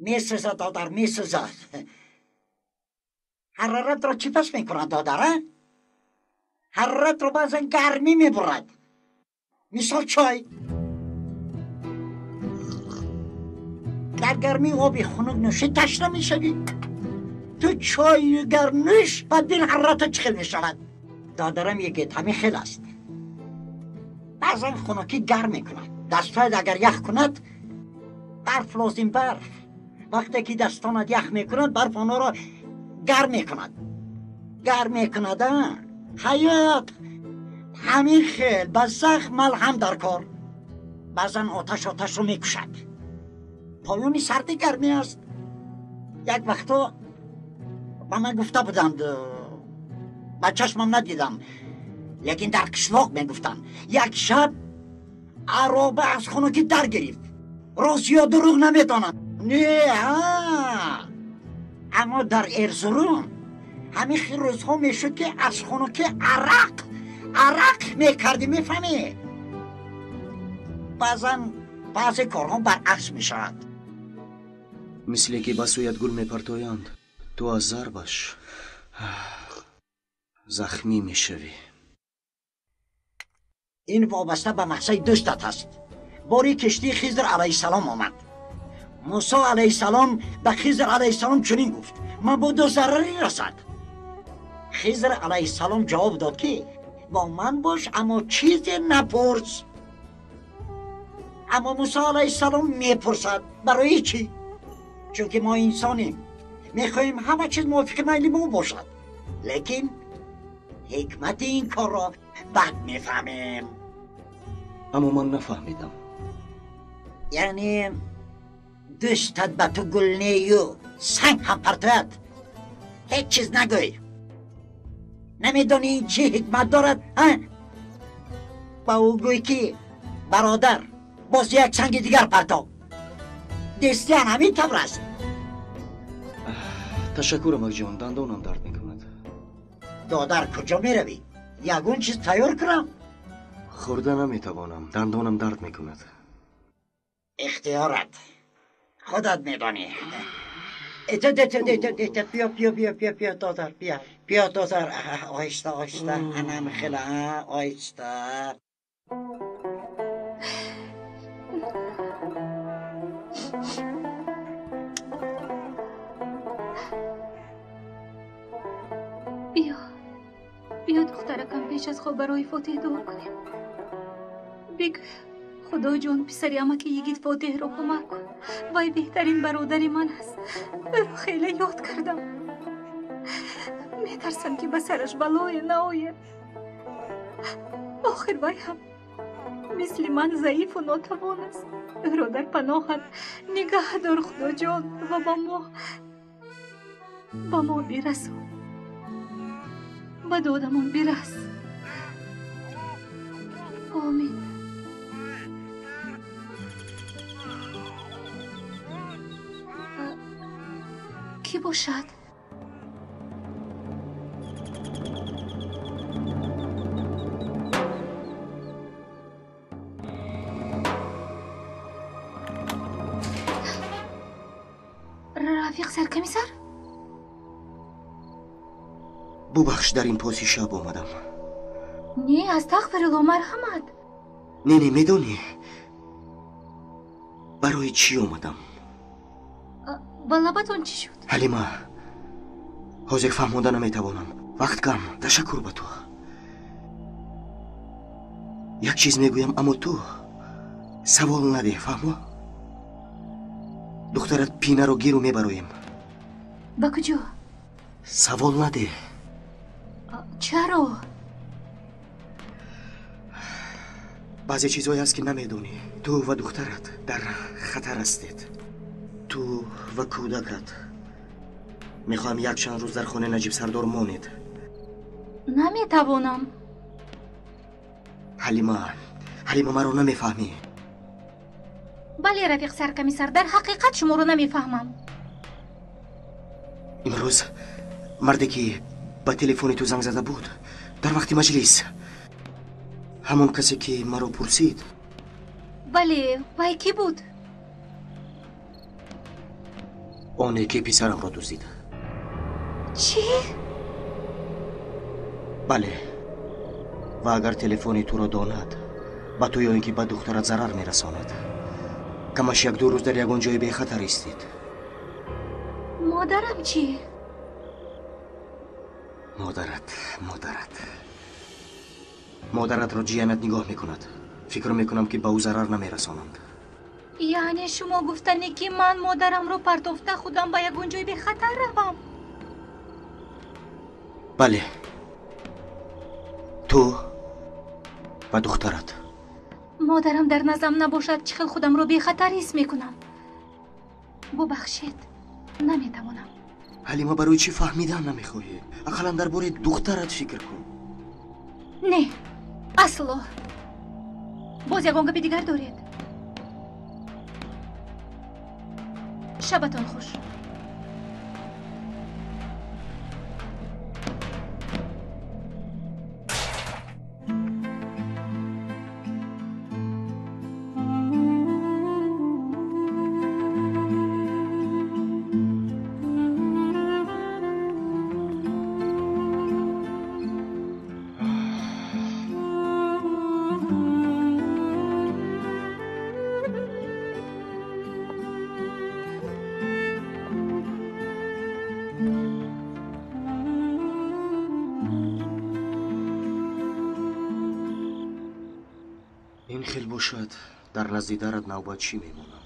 میسوزد دادر، میسوزد. حرارت را چی پس میکند دادر؟ حرارت را بعضا گرمی میبرد، مثال چای. در گرمی آبی خنک نوشی تشنه میشوی. تو چای گرم نوش بعد بین حرارت چخل میشود. دادرم یکی همین خیل است. بعضا خنکی گرم میکند. دستهایت اگر یخ کند برف لازم، برف. وقتی که دستانت یخ میکند برف آنها را گرم میکند، گرم میکند. حیات همین خیل به زخم ملهم در کار. بعضا آتش آتش رو میکشد. پایونی سردی گرمی است. یک وقتا به من گفته بودند، به چشمم ندیدم، لیکن در قشلاق میگفتند یک شب عرابه از خنکی در گرفت. راست یا دروغ نمیدانم، نه ها. اما در ارزروم همین خیلی روزها میشد که از خنکی عرق عرق میکردی، میفهمی؟ بعضا بعضی کارها برعکس میشود. مثل که به سویت گل میپرتویند، تو از ضربش زخمی میشوی. این وابسته به مقصد دوستت است. باری کشتی خضر علیه السلام آمد. موسی علیه السلام به خضر علیه السلام چنین گفت: مبادا ضرری رسد. خضر علیه السلام جواب داد که با من باش اما چیزی نپرس. اما موسی علیه السلام میپرسد. برای چی؟ چون که ما انسانیم، میخواهیم همه چیز موافق میل ما باشد، لیکن حکمت این کار را بد میفهمیم. اما من نفهمیدم. یعنی دوستت به تو گل نیو سنگ هم پرتوید، هیچ چیز نگوی. نمیدانی این چی حکمت دارد؟ ها؟ با او گوی که برادر باز یک سنگ دیگر پرتاب. دستیان همین طور است. تشکر عمک جان، دندانم درد میکند. دادر کجا میروی؟ یگون چیز تیار کنم؟ خورده نمیتوانم، دندانم درد میکند. اختیارت، خودت میدانی. اتت بیا بیا بیا بیا بیا دادر، بیا بیا دادر. آهسته آهسته، انم خیلی آهسته. بیا. Пеш аз хоб барои Фотеҳ дуо кунем. Бигӯ, Худоҷон, писари амаки йигит Фотеҳро кӯмак кун. Вай беҳтарин бародари ман аст. Ӯро хеле ёд кардам. Метарсам, ки ба сараш балое наояд. Охир вай ҳам мисли ман заифу нотавон аст. Ӯро дар паноҳат нигаҳ дор, Худоҷон, ва ба мо бирасон. Ба додамон бирас. Омин. Кӣ бошад? Рафиқ саркомиссар? Бубахш, дар ин поси шаб омадам. Не, астағфирулло, марҳамат. Не, медонӣ барои чӣ омадам? Ба лабатон чӣ шуд? Ҳалима, ҳозир фаҳмонда наметавонам. Вақт кам. Ташаккур ба ту. Як чиз мегӯям, аммо ту савол надеҳ, фаҳмо? Духтарат Пинаро гиру мебароем. Ба куҷо? Савол надеҳ. Чаро? Баъзе чизҳое ҳаст, ки намедонӣ. Ту ва духтарат дар хатар ҳастед. Ту ва кӯдакат. Мехоҳам якчанд рӯз дар хонаи Наҷиб Сардор монед. Наметавонам. Ҳалима, Ҳалима, маро намефаҳмӣ. Бале, рафиқ саркомиссар, дар ҳақиқат шуморо намефаҳмам. Имрӯз марде, ки ба телефони ту занг зада буд дар вақти маҷлис, ҳамон касе, ки маро пурсид. Бале, вай кӣ буд? Оне, ки писарамро дуздид. Чӣ? Бале, ва агар телефони туро донад, ба ту ё ин ки ба духтарат зарар мерасонад. Камаш як-ду рӯз дар ягон ҷои бехатар истед. Модарам чӣ? Модаратро ҷиянат нигоҳ мекунад. Фикр мекунам, ки ба ӯ зарар намерасонанд. Яъне шумо гуфтанӣ, ки ман модарамро партофта худам ба ягон ҷои бехатар равам? Бале, ту ва духтарат. Модарам дар наздам набошад, чӣ хел худамро бехатар ҳис мекунам? Бубахшед, наметавонам. Ҳалима, барои чӣ фаҳмидан намехоҳӣ? Ақаллан дар бораи духтарат фикр кун. Не, асло. Боз ягон гапи дигар доред? Шабатон хуш. Ин хел бошад, дар назди дарат навбат чӣ мемонам?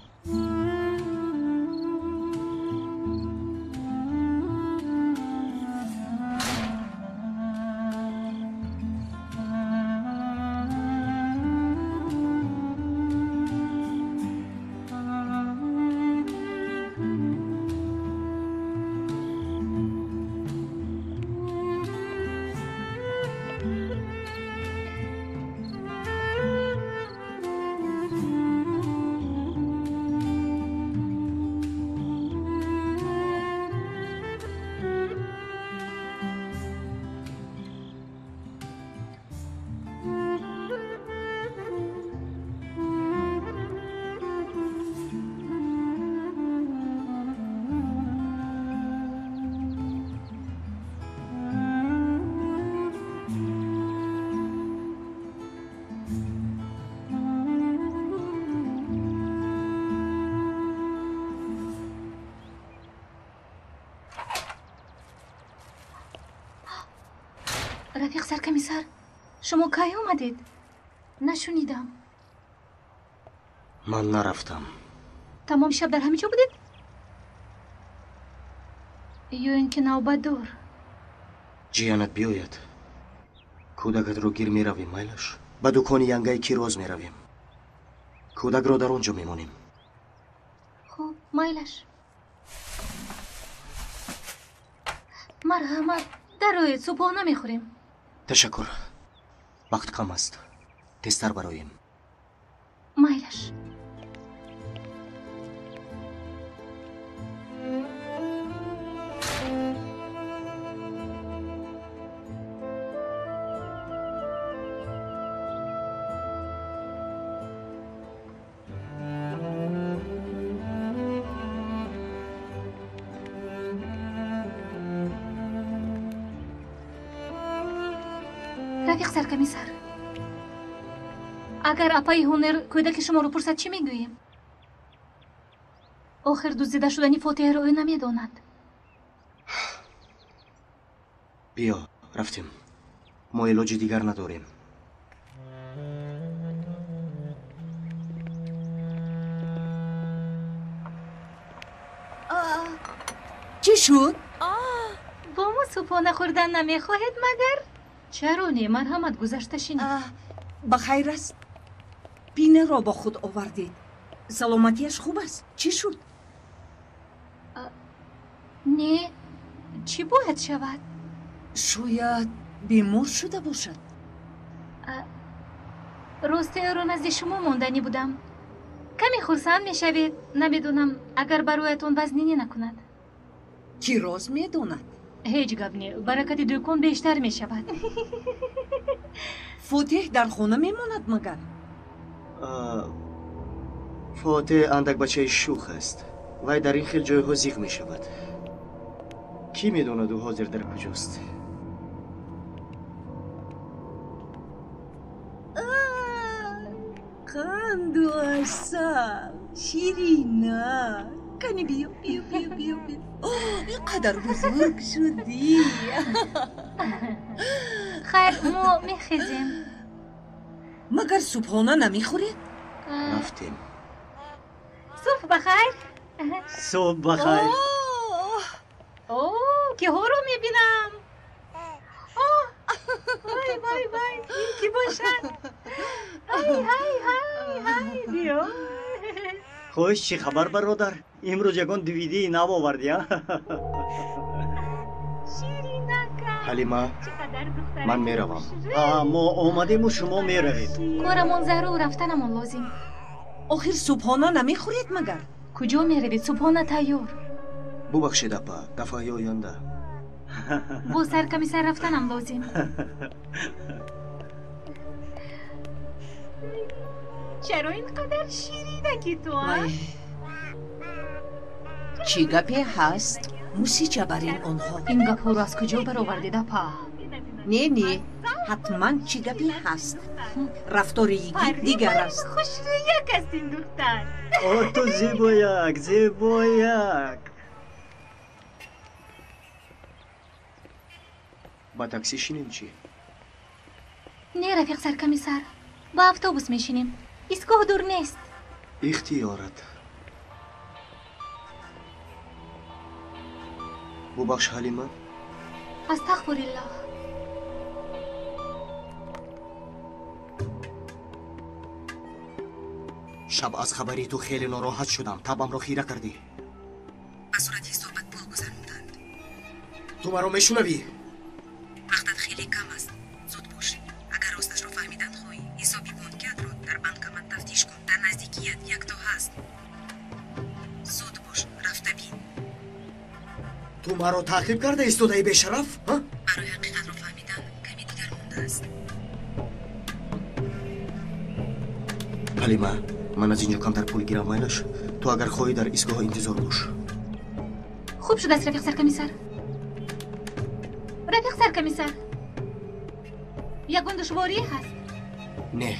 Рафиқ саркомиссар, Шумо кай омадед? Нашунидам. Ман нарафтам. Тамоми шаб дар ҳамин ҷо будед? Ё ин ки навбатдор? Ҷиянат биёяд. Кӯдакатро гир меравем, майлаш? Ба дукони янгаи Кироз меравем. Кӯдакро дар он ҷо мемонем. Хуб, майлаш. Марҳамат, дароед, субҳона мехӯрем. Ташаккур. Вақт кам аст. Тезтар бароем. Майлаш. Рафиқ саркомиссар, агар апаи Ҳунер кӯдаки шуморо пурсад, чӣ мегӯем? Охир дуздида шудани Фотиҳро ӯ намедонад. Биё, рафтем. Мо илоҷи дигар надорем. Чӣ шуд? Бо мо субҳона хӯрдан намехоҳед магар? Чаро не? Марҳамат, гузашта шинед. Ба хайр аст. Пинаро бо худ овардед. Саломатиаш хуб аст? Чӣ шуд? Не, чӣ бояд шавад? Шояд бемор шуда бошад. Рости ӯро назди шумо монданӣ будам. Каме хурсанд мешавед, намедонам, агар бароятон вазнинӣ накунад. Кироз медонад. Ҳеҷ гап не, баракати дӯкон бештар мешавад. Фотеҳ дар хона мемонад магар? Фотеҳ андак бачаи шӯх аст. Вай дар ин хел ҷойҳо зиқ мешавад. Кӣ медонад ӯ ҳозир дар куҷост? Қанду асал, ширина. Кани биё, биё, биё, биё, биё. Ин қадар бузург шудӣ. Хайр, мо мехезем. Магар субҳона намехӯред? Рафтем. Субҳ ба хайр. Субҳ ба хайр. О, киҳоро мебинам. Вай, вай, вай, ин ки бошад? Ҳай, ҳай, ҳай, ҳай, биё. Хуш, чӣ хабар, бародар? Имрӯз ягон дивидии нав овардӣ, а? Ҳалима, ман меравам. Мо омадему шумо меравед. Корамон зарур, рафтанамон лозим. Охир субҳона намехӯред магар? Куҷо меравед? Субҳона тайёр. Бубахшед, апа, дафъаи оянда. Бо саркомиссар рафтанам лозим. Чаро ин қадар ширинаки ту, а? Чӣ гапе ҳаст? Мусича бар ин онҳо. Ин гапҳоро аз куҷо баровардед, апа? Не, не, ҳатман чӣ гапе ҳаст. Рафтори йигит дигар аст. Хушрӯяк аст ин духтар. О, ту зебояк, зебояк. Ба такси шинем чӣ? Не, рафиқ саркомиссар, ба автобус мешинем. Истгоҳ дур нест. Ихтиёрат. Бубахш, Ҳалима. Астағфируллоҳ. Шаб аз хабари ту хеле нороҳат шудам. Табамро хира кардӣ. Ба сурати ҳисобат пул гузаронданд. Ту маро мешунавӣ? Вақтат хеле кам аст. Зуд бош. Агар росташро фаҳмидан хоҳӣ, ҳисоби бонкиатро дар банкомат тафтиш кун. Дар наздикият якто ҳаст. Зуд бош, рафта бин. Ту маро таъқиб карда истодаи бешараф? Барои ҳақиқатро фаҳмидан каме дигар мондааст. Ҳалима, ман аз ин ҷо камтар пул гирам, майлаш? Ту агар хоҳӣ дар истгоҳ интизор бош. Хуб шудааст, рафиқ саркомиссар. Рафиқ саркомиссар, ягон душворӣ ҳаст? Не.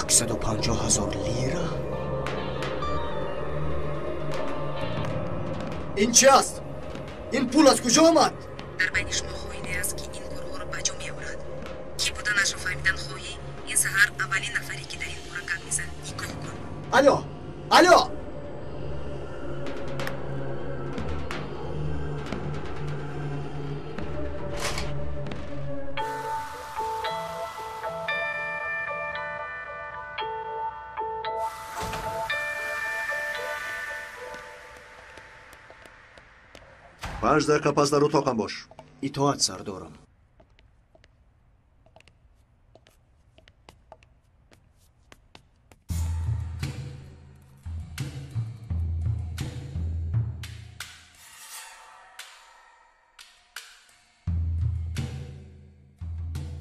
150,000 лира? Ин чӣ аст? Ин пул аз куҷо омад? Дар байни шумо хоине аст, ки ин корҳоро ба ҷо меорад. Кӣ буданашро фаҳмидан хоҳӣ, ин саҳар аввалин нафаре, ки дар ин бора гап мезад, нигоҳ кун. Алло! Алло! Панҷ дақиқа пас дар утоқам бош. Итоат, сардорам.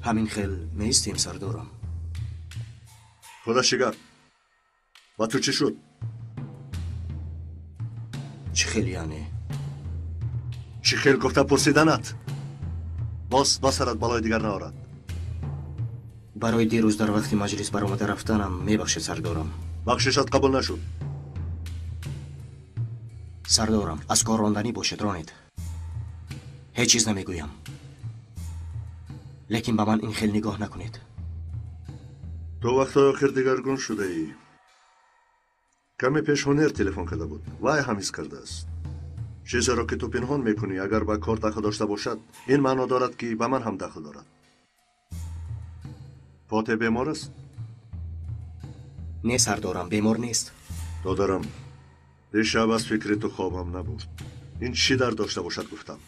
Ҳамин хел меистем, сардорам. Худо шигар. Ба ту чӣ шуд? Чӣ хел яъне? Чӣ хел гуфта пурсиданат? Боз ба сарат балои дигар наорад. Барои дирӯз дар вақти маҷлис баромада рафтанам мебахшед, сардорам. Бахшишат қабул нашуд. Сардорам, аз кор ронданӣ бошед, ронед. Ҳеҷ чиз намегӯям. Лекин ба ман ин хел нигоҳ накунед. Ту вақтҳои охир дигаргун шудаӣ. Каме пеш Ҳунер телефон карда буд. Вай ҳам ҳис кардааст. Чизеро ки ту пинҳон мекунӣ, агар ба кор дахл дошта бошад, ин маъно дорад, ки ба ман ҳам дахл дорад. Фотеҳ бемор аст? Не, сардорам, бемор нест. Додарам, дишаб аз фикри ту хобам набурд. Ин чӣ дард дошта бошад, гуфтам.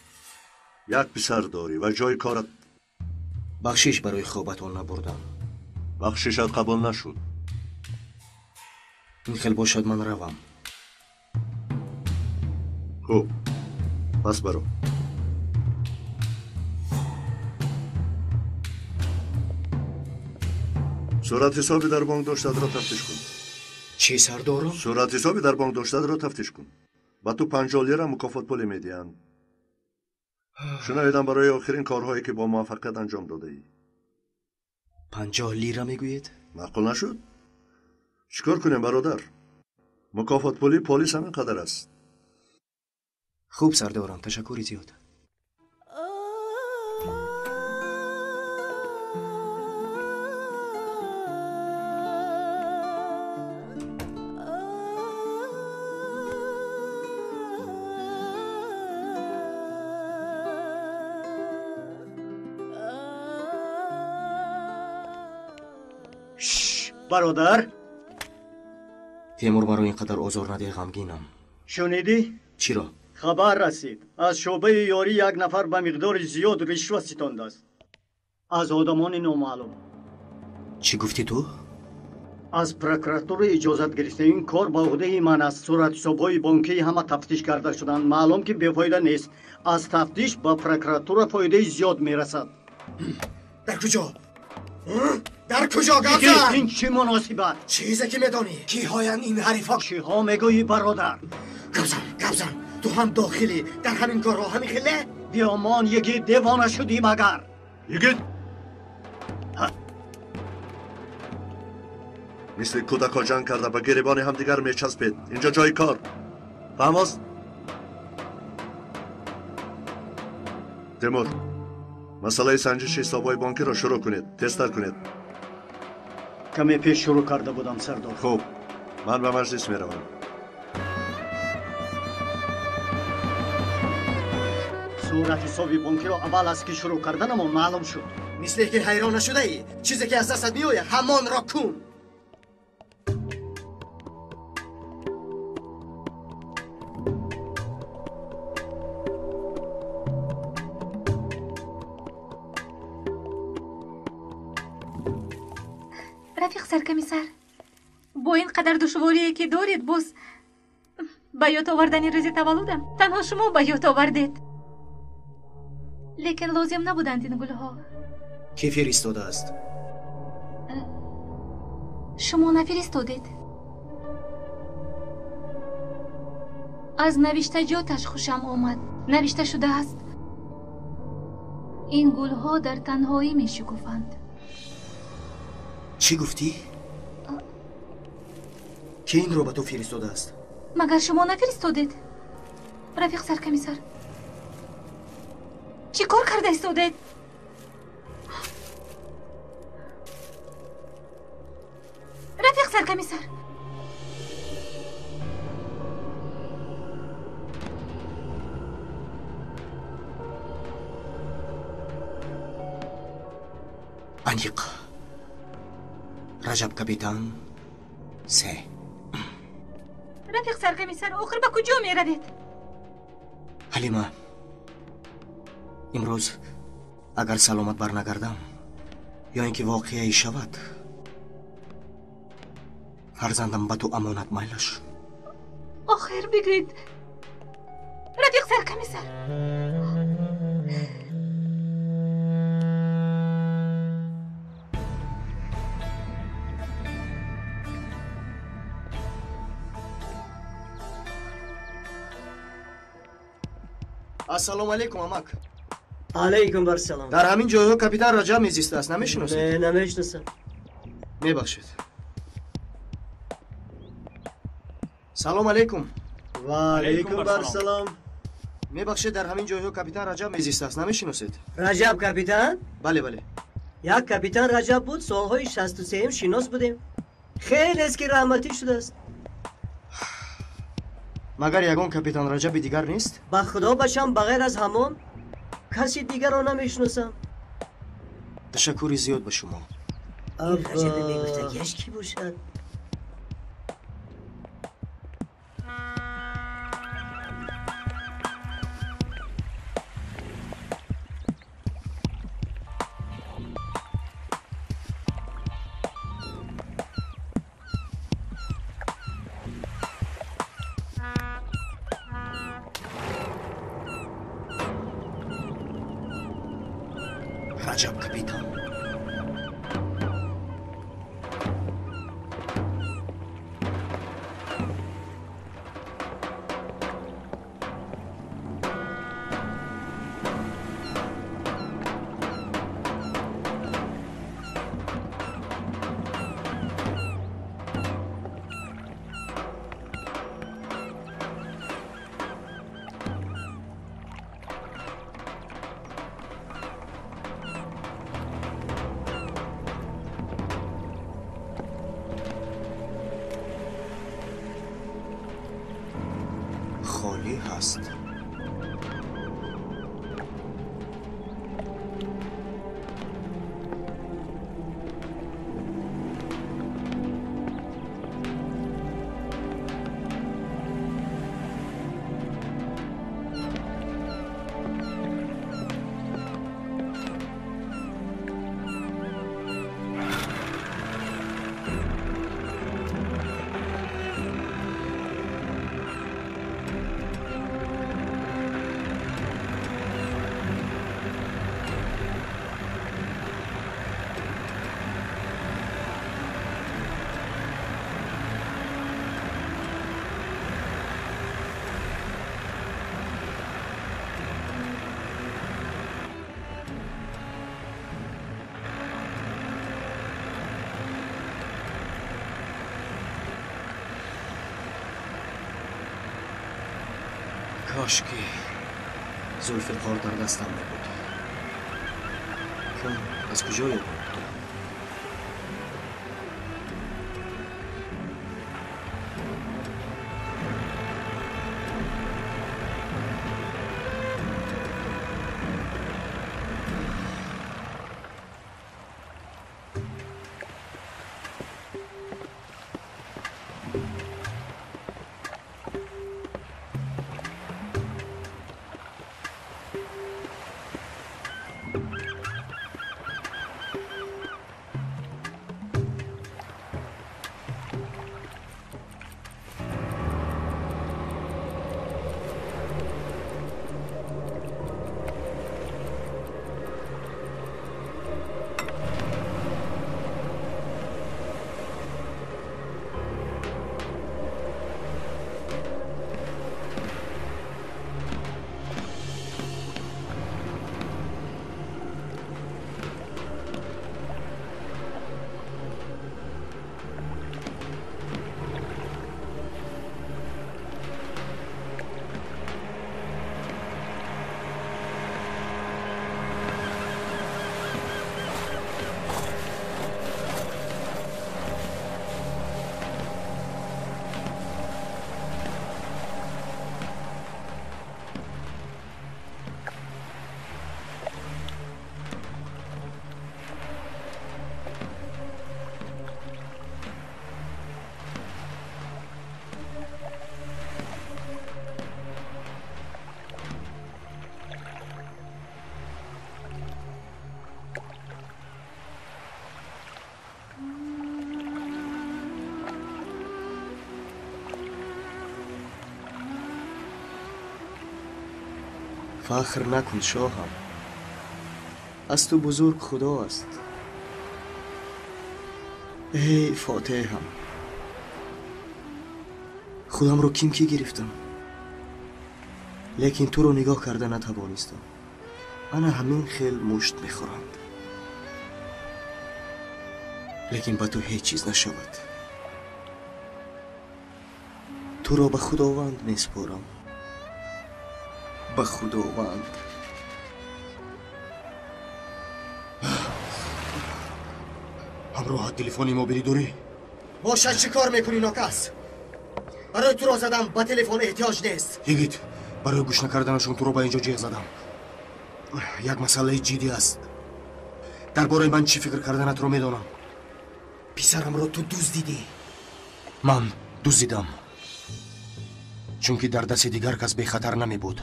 Як писар дорӣ ва ҷои корат. Бахшиш барои хобатон набурдам. Бахшишат қабул нашуд. Ин хел бошад, ман равам. Хуб, пас баро. Суратҳисоби дар бонк доштаатро тафтиш кун. Чӣ, сардорам? Суратҳисоби дар бонк доштаатро тафтиш кун. Ба ту 50 лира мукофотпулӣ медиҳанд. Шунавидам барои охирин корҳое, ки бо муваффақият анҷом додаӣ. 50 лира мегӯед? Маъқул нашуд? Чӣ кор кунем, бародар? Мукофотпулии полис ҳамин қадар аст. Хуб, сардорам, ташаккури зиёд. Бародар, Темур, маро ин қадар озор надиҳ, ғамгинам. Шунидӣ? Чиро? Хабар расид. Аз шӯъбаи ёрӣ як нафар ба миқдори зиёд ришва ситондааст. Аз одамони номаълум. Чӣ гуфтӣ ту? Аз прокуратура иҷозат гирифта. Ин кор ба уҳдаи ман аст. Суратҳисобҳои бонкии ҳама тафтиш карда шуданд. Маълум, ки бефоида нест. Аз тафтиш ба прокуратура фоидаи зиёд мерасад. Дар куҷо? Дар куҷо гап зад? Ин чӣ муносибат? Чизе ки медонӣ. Киҳоянд ин ҳарифҳо? Чиҳо мегӯӣ, бародар? Гап зан, гап зан. Ту ҳам дохилӣ дар ҳамин корҳо, ҳамин хеле? Биёмон, йигит, девона шудӣ магар? Йигит! Мисли кӯдакҳо ҷанг карда ба гиребони ҳамдигар мечаспед. Инҷо ҷои кор. Фаҳм аст? Темур, масъалаи санҷиши ҳисобҳои бонкиро шурӯъ кунед. Тезтар кунед. Каме пеш шурӯъ карда будам, сардор. Хуб, ман ба маҷлис меравам. Суратҳисоби бонкиро аввал аз ки шурӯъ карданамон маълум шуд. Мисле ки ҳайрон нашудаӣ. Чизе ки аз дастат меояд, ҳамонро кун. Рафиқ саркомиссар, бо ин қадар душворие, ки доред, боз ба ёд овардани рӯзи таваллудам танҳо шумо ба ёд овардед. Лекин лозим набуданд ин гулҳо. Кӣ фиристодааст? Шумо нафиристодед. Аз навиштаҷоташ хушам омад. Навишта шудааст: ин гулҳо дар танҳоӣ мешукуфанд. Чӣ гуфтӣ? Ки инро ба ту фиристодааст? Магар шумо нафиристодед? Рафиқ саркомиссар, чӣ кор карда истодед? Рафиқ саркомиссар, аниқ Раҷаб капитан се. Рафиқ саркомиссар, охир ба куҷо меравед? Ҳалима, имрӯз агар саломат барнагардам ё ин ки воқеае шавад, фарзандам ба ту амонат, майлаш. Охир бигӯед, рафиқ саркомиссар. Ассалому алайкум, амак. Алайкум барсалом. Дар ҳамин ҷойҳо капитан Раҷаб мезистааст, намешиносед? Не, намешиносам. Мебахшед. Салом алайкум. Ва алайкум барсалом. Мебахшед, дар ҳамин ҷойҳо капитан Раҷаб мезистааст, намешиносед? Раҷаб капитан? Бале, бале. Як капитан Раҷаб буд, солҳои 63 шинос будем. Хелест ки раҳматӣ шудааст. Магар ягон капитан Раҷаби дигар нест? Ба худо бачам, ба ғайр аз ҳамон каси дигарро намешиносам. Ташаккури зиёд ба шумо. Раҷаби мегуфтагиаш кӣ бошад? Раҷаб капитан. Холӣ ҳаст. Кош ки Зулфиқор дар дастам мебуд. Аз куҷо ёбам? Фахр накун шоҳам. Аз ту бузург Худо аст. Эй Фотеҳам, худамро ким ки гирифтам, лекин туро нигоҳ карда натавонистам. Ана ҳамин хел мушт мехӯранд. Лекин ба ту ҳеҷ чиз нашавад. Туро ба Худованд месупорам. Ба Худованд. Ҳамроҳат телефони мобилӣ дорӣ? Бошад, чӣ кор мекунӣ нокас? Барои туро задам, ба телефон эҳтиёҷ нест. Йигит, барои гӯш накарданашон туро ба инҷо ҷеғ задам. Як масъалаи ҷиддӣ аст. Дар бораи ман чӣ фикр карданатро медонам. Писарамро ту дуздидӣ. Ман дуздидам, чунки дар дасти дигар кас бехатар намебуд.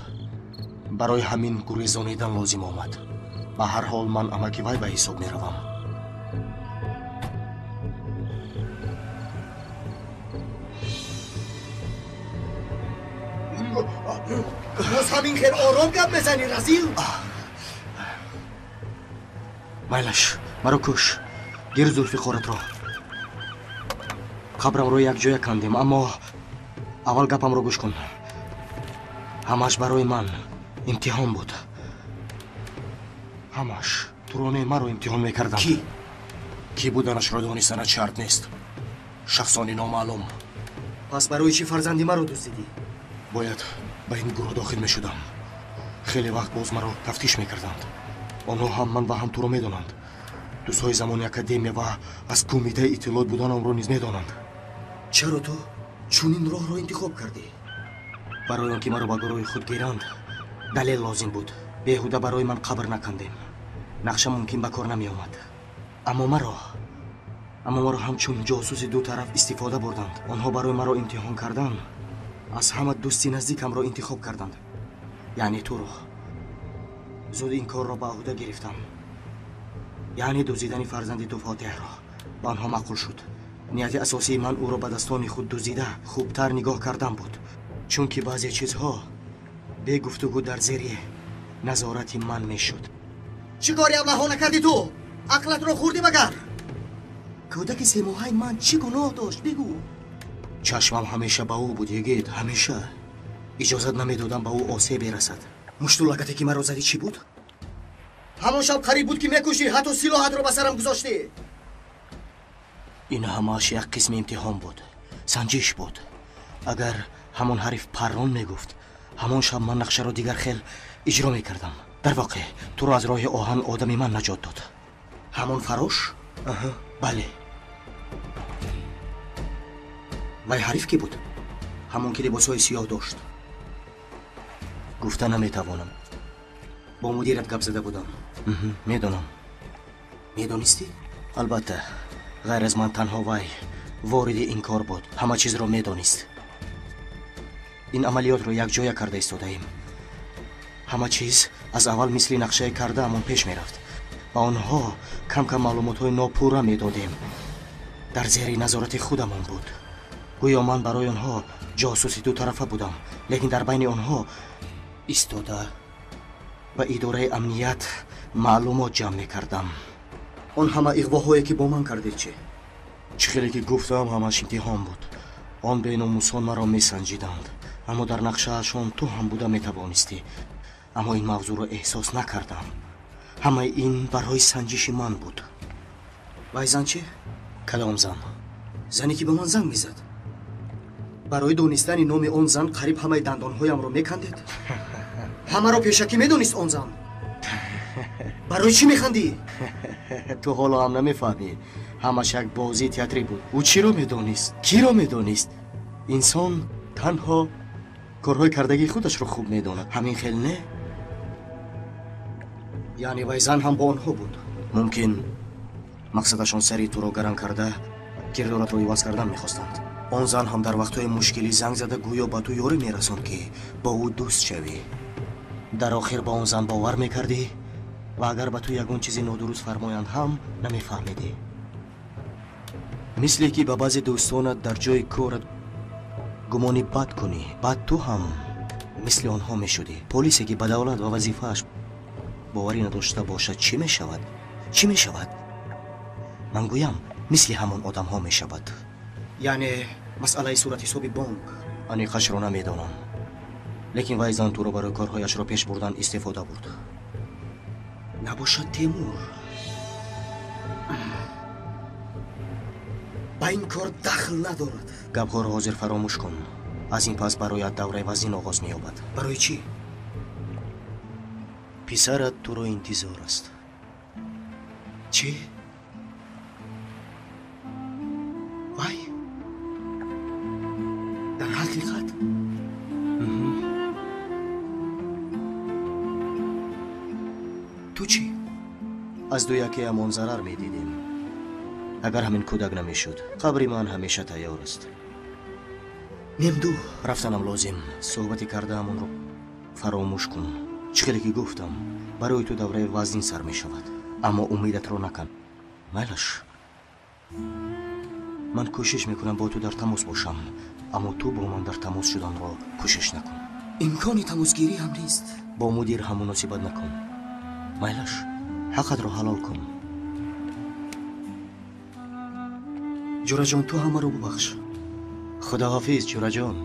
Барои ҳамин гурезонидан лозим омад. Ба ҳар ҳол ман амаки вай ба ҳисоб меравам. Боз ҳамин хел ором гап мезанӣ, разил? Майлаш, маро куш. Гир Зулфиқоратро. Қабрамро якҷоя кандем, аммо аввал гапамро гӯш кун. Ҳамаш барои ман имтиҳон буд. Ҳамаш туро не, маро имтиҳон мекарданд. Кӣ? Кӣ буданашро донистанат шарт нест. Шахсони номаълум. Пас барои чӣ фарзанди маро дуздидӣ? Бояд ба ин гурӯҳ дохил мешудам. Хеле вақт боз маро тафтиш мекарданд. Онҳо ҳам ман ва ҳам туро медонанд. Дӯстҳои замони академия ва аз кумитаи иттилоот буданамро низ медонанд. Чаро ту чунин роҳро интихоб кардӣ? Барои он ки маро ба гурӯҳи худ гиранд, далел лозим буд. Беҳуда барои ман қабр накандем. Нақша мумкин ба кор намеомад. Аммо маро ҳамчун ҷосуси ду тараф истифода бурданд. Онҳо барои маро имтиҳон кардан аз ҳама дӯсти наздикамро интихоб карданд, яъне туро. Зуд ин корро ба ӯҳда гирифтам, яъне дуздидани фарзанди ту Фотеҳро. Ба онҳо маъқул шуд. Нияти асосии ман ӯро ба дастони худ дуздида хубтар нигоҳ кардан буд, чунки баъзе чизҳо бе гуфтугӯ дар зери назорати ман мешуд. Чӣ кори аблаҳона кардӣ ту? Ақлатро хӯрдӣ магар? Кӯдаки семоҳаи ман чӣ гуноҳ дошт? Бигӯ. Чашмам ҳамеша ба ӯ буд, Йигит, ҳамеша. Иҷозат намедодам ба ӯ осебе расад. Мушту лагате ки маро задӣ чӣ буд? Ҳамон шаб қариб буд ки мекушӣ, ҳатто силоҳатро ба сарам гузоштӣ. Ин ҳамааш як қисми имтиҳон буд, санҷиш буд. Агар ҳамон ҳариф паррон мегуфт, ҳамон шаб ман нақшаро дигар хел иҷро мекардам. Дар воқеъ туро аз роҳи оҳан одами ман наҷот дод. Ҳамон фарош? Аҳа, бале. Вай ҳариф кӣ буд? Ҳамон ки либосҳои сиёҳ дошт. Гуфта наметавонам. Бо мудират гап зада будам. Медонам. Медонистӣ? Албатта, ғайр аз ман танҳо вай вориди ин кор буд. Ҳама чизро медонист. Ин амалиётро якҷоя карда истодаем. Ҳама чиз аз аввал мисли нақшаи кардаамон пеш мерафт. Ба онҳо кам-кам маълумотҳои нопурра медодем. Дар зери назорати худамон буд. Гӯё ман барои онҳо ҷосуси дутарафа будам, лекин дар байни онҳо истода ба идораи амният маълумот ҷамъ мекардам. Он ҳама иғвоҳое ки бо ман кардед чӣ? Чӣ хеле ки гуфтам, ҳамаш имтиҳон буд. Он беномусон маро месанҷиданд, аммо дар нақшаашон ту ҳам буда метавонистӣ. Аммо ин мавзӯъро эҳсос накардам. Ҳамаи ин барои санҷиши ман буд. Вай зан чӣ? Кадом зан? Зане ки ба ман занг мезад. Барои донистани номи он зан қариб ҳамаи дандонҳоямро мекандед? Ҳамаро пешакӣ медонист он зан? Барои чӣ механдӣ? Ту ҳоло ҳам намефаҳмӣ. Ҳамаш як бозии театрӣ буд. Ӯ чиро медонист? Киро медонист? Инсон танҳо корҳои кардагии худашро хуб медонад. Ҳамин хел не? Яъне вай зан ҳам бо онҳо буд. Мумкин мақсадашон сари туро гарам карда кирдоратро иваз кардан мехостанд. Он зан ҳам дар вақтҳои мушкилӣ занг зада гӯё ба ту ёрӣ мерасонд, ки бо ӯ дӯст шавӣ. Дар охир ба он зан бовар мекардӣ ва агар ба ту ягон чизи нодуруст фармоянд ҳам намефаҳмидӣ. Мисле ки ба баъзе дӯстонат дар ҷои корат гумони бад кунӣ, баъд ту ҳам Мисли онҳо мешудӣ. Полисе ки ба давлат ва вазифааш боварӣ надошта бошад, чӣ мешавад? Чӣ мешавад? Ман гӯям, мисли ҳамон одамҳо мешавад. Яъне масъалаи суратҳисоби бонк? Аниқашро намедонам, лекин вай зан туро барои корҳояшро пеш бурдан истифода бурд. Набошад, Темур ба ин кор дахл надорад. Гапҳоро ҳозир фаромӯш кун. Аз ин пас бароят давраи вазнин оғоз меёбад. Барои чӣ? Писарат туро интизор аст. Чӣ? Вай, дар ҳақиқат? Ту чӣ? Аз ду якеамон зарар медидем. Агар ҳамин кӯдак намешуд, қабри ман ҳамеша тайёр аст. Мемду, рафтанам лозим. Суҳбати кардаамонро фаромӯш кун. Чӣ хеле ки гуфтам, барои ту давраи вазнин сар мешавад, аммо умедатро накан. Майлаш, ман кӯшиш мекунам бо ту дар тамос бошам, аммо ту бо ман дар тамос шуданро кӯшиш накун. Имкони тамосгирӣ ҳам нест. Бо мудир ҳам муносибат накун. Майлаш, ҳаққатро ҳалол кун. Ҷураҷон, ту ҳамаро бубахш. Худоҳофиз, ҷураҷон.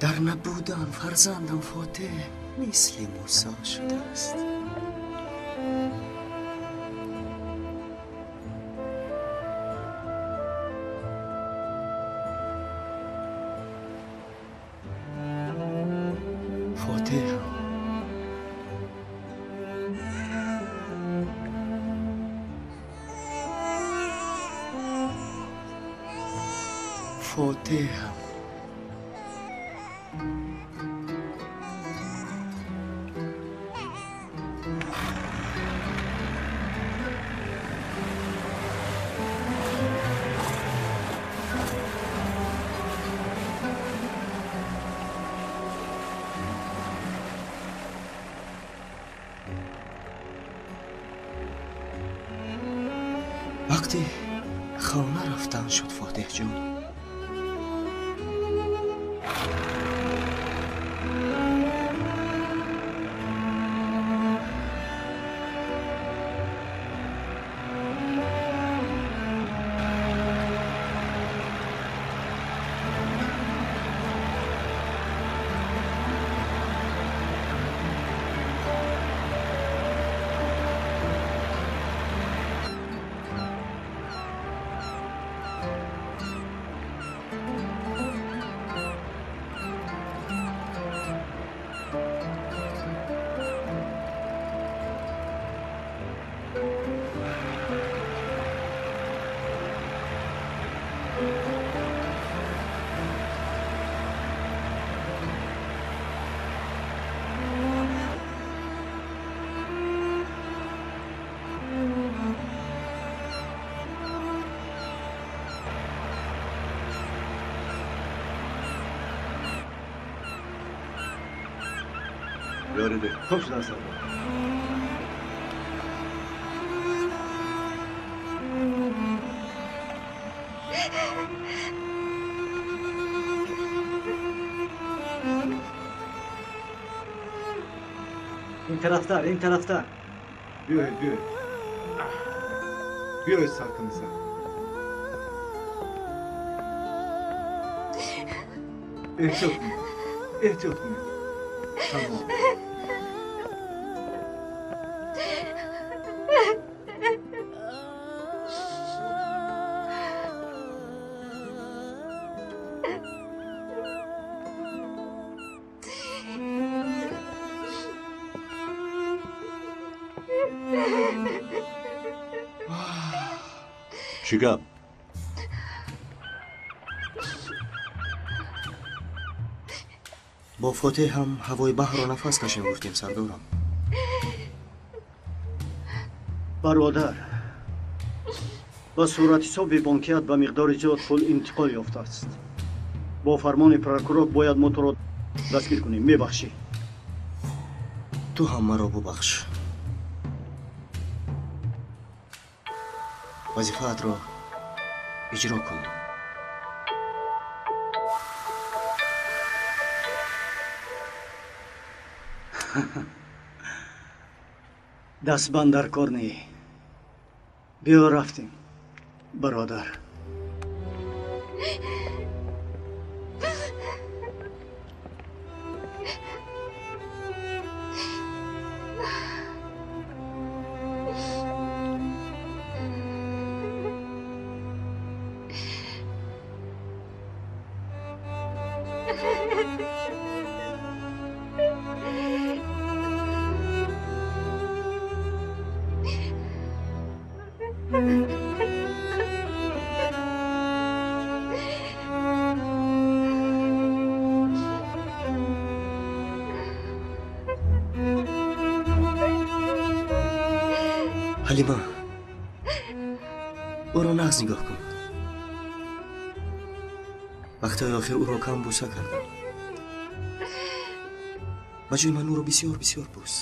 Дар набудан фарзандам Фотеҳ мисли Мусо шудааст. Фотеҳ, Фотеҳам. Вақти хона рафтан шуд, Фотеҳҷон. Ёриде, хуб шудан сардор. Ин тарафтар, ин тарафтар. Биёед, биёед. Биёед сар кунед сар. Эҳтиёт кунед. Эҳтиёт кунед. Тамом. Чӣ гап? Бо Фотеҳ ҳам ҳавои баҳрро нафас кашем гуфтем, сардорам. Бародар, ба суратҳисоби бонкият ба миқдори зиёд пул интиқол ёфтааст. Бо фармони прокурор бояд мо туро дастгир кунем. Мебахшӣ. Ту ҳам маро бубахш. Вазифаатро иҷро кун. Дастбанд дар кор не. Биё рафтем, бародар. Ҳалима, ӯро нағз нигоҳ кун. Вақтҳои охир ӯро кам бӯса кардам. Ба ҷои ман ӯро бисёр бисёр бӯс.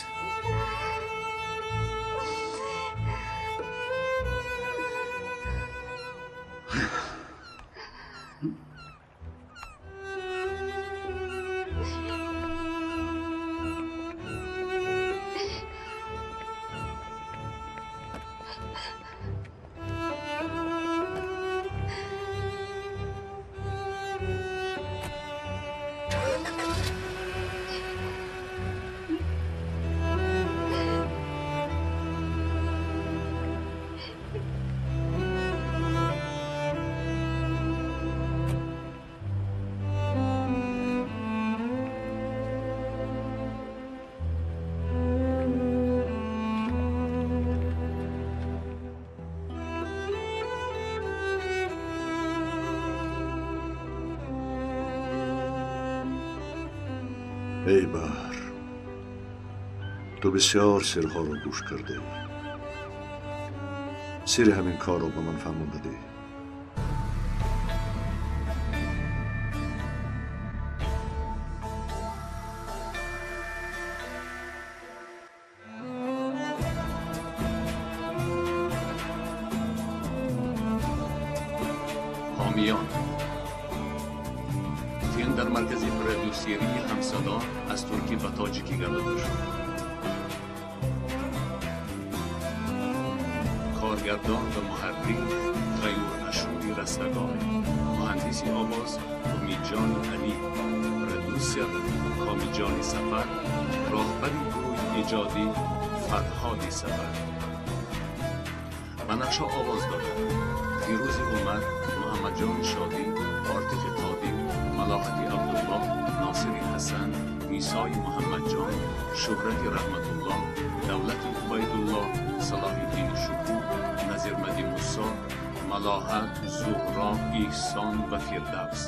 Эй баҳр, ту бисёр сирҳоро гӯш кардӣ. Сири ҳамин корро ба ман фаҳмондадӣ. ҳомиён филм дар маркази продюсерии ҳамсадо аз туркӣ ба тоҷикӣ гардонида шуд. Коргардон ва муҳаррир Ғаюр Ашури Растагор, муҳандиси овоз Умидҷони Алӣ, продюсер Комиҷони Сафар, роҳбари гурӯҳи эҷодӣ Фарҳоди Сафар. Ба нақшҳо овоз доданд Фирӯзи Умар, Муҳаммадҷони Шодӣ, Ортиқи Қодир, Малоҳати Абдуллоҳ, Носири Ҳасан, Нисои Муҳаммадҷон, Шуҳрати Раҳматуллоҳ, Давлати Убайдуллоҳ, Салоҳиддини Шукур, Назирмади Мусо, Малоҳат, Зуҳро, Эҳсон ва Фирдавс.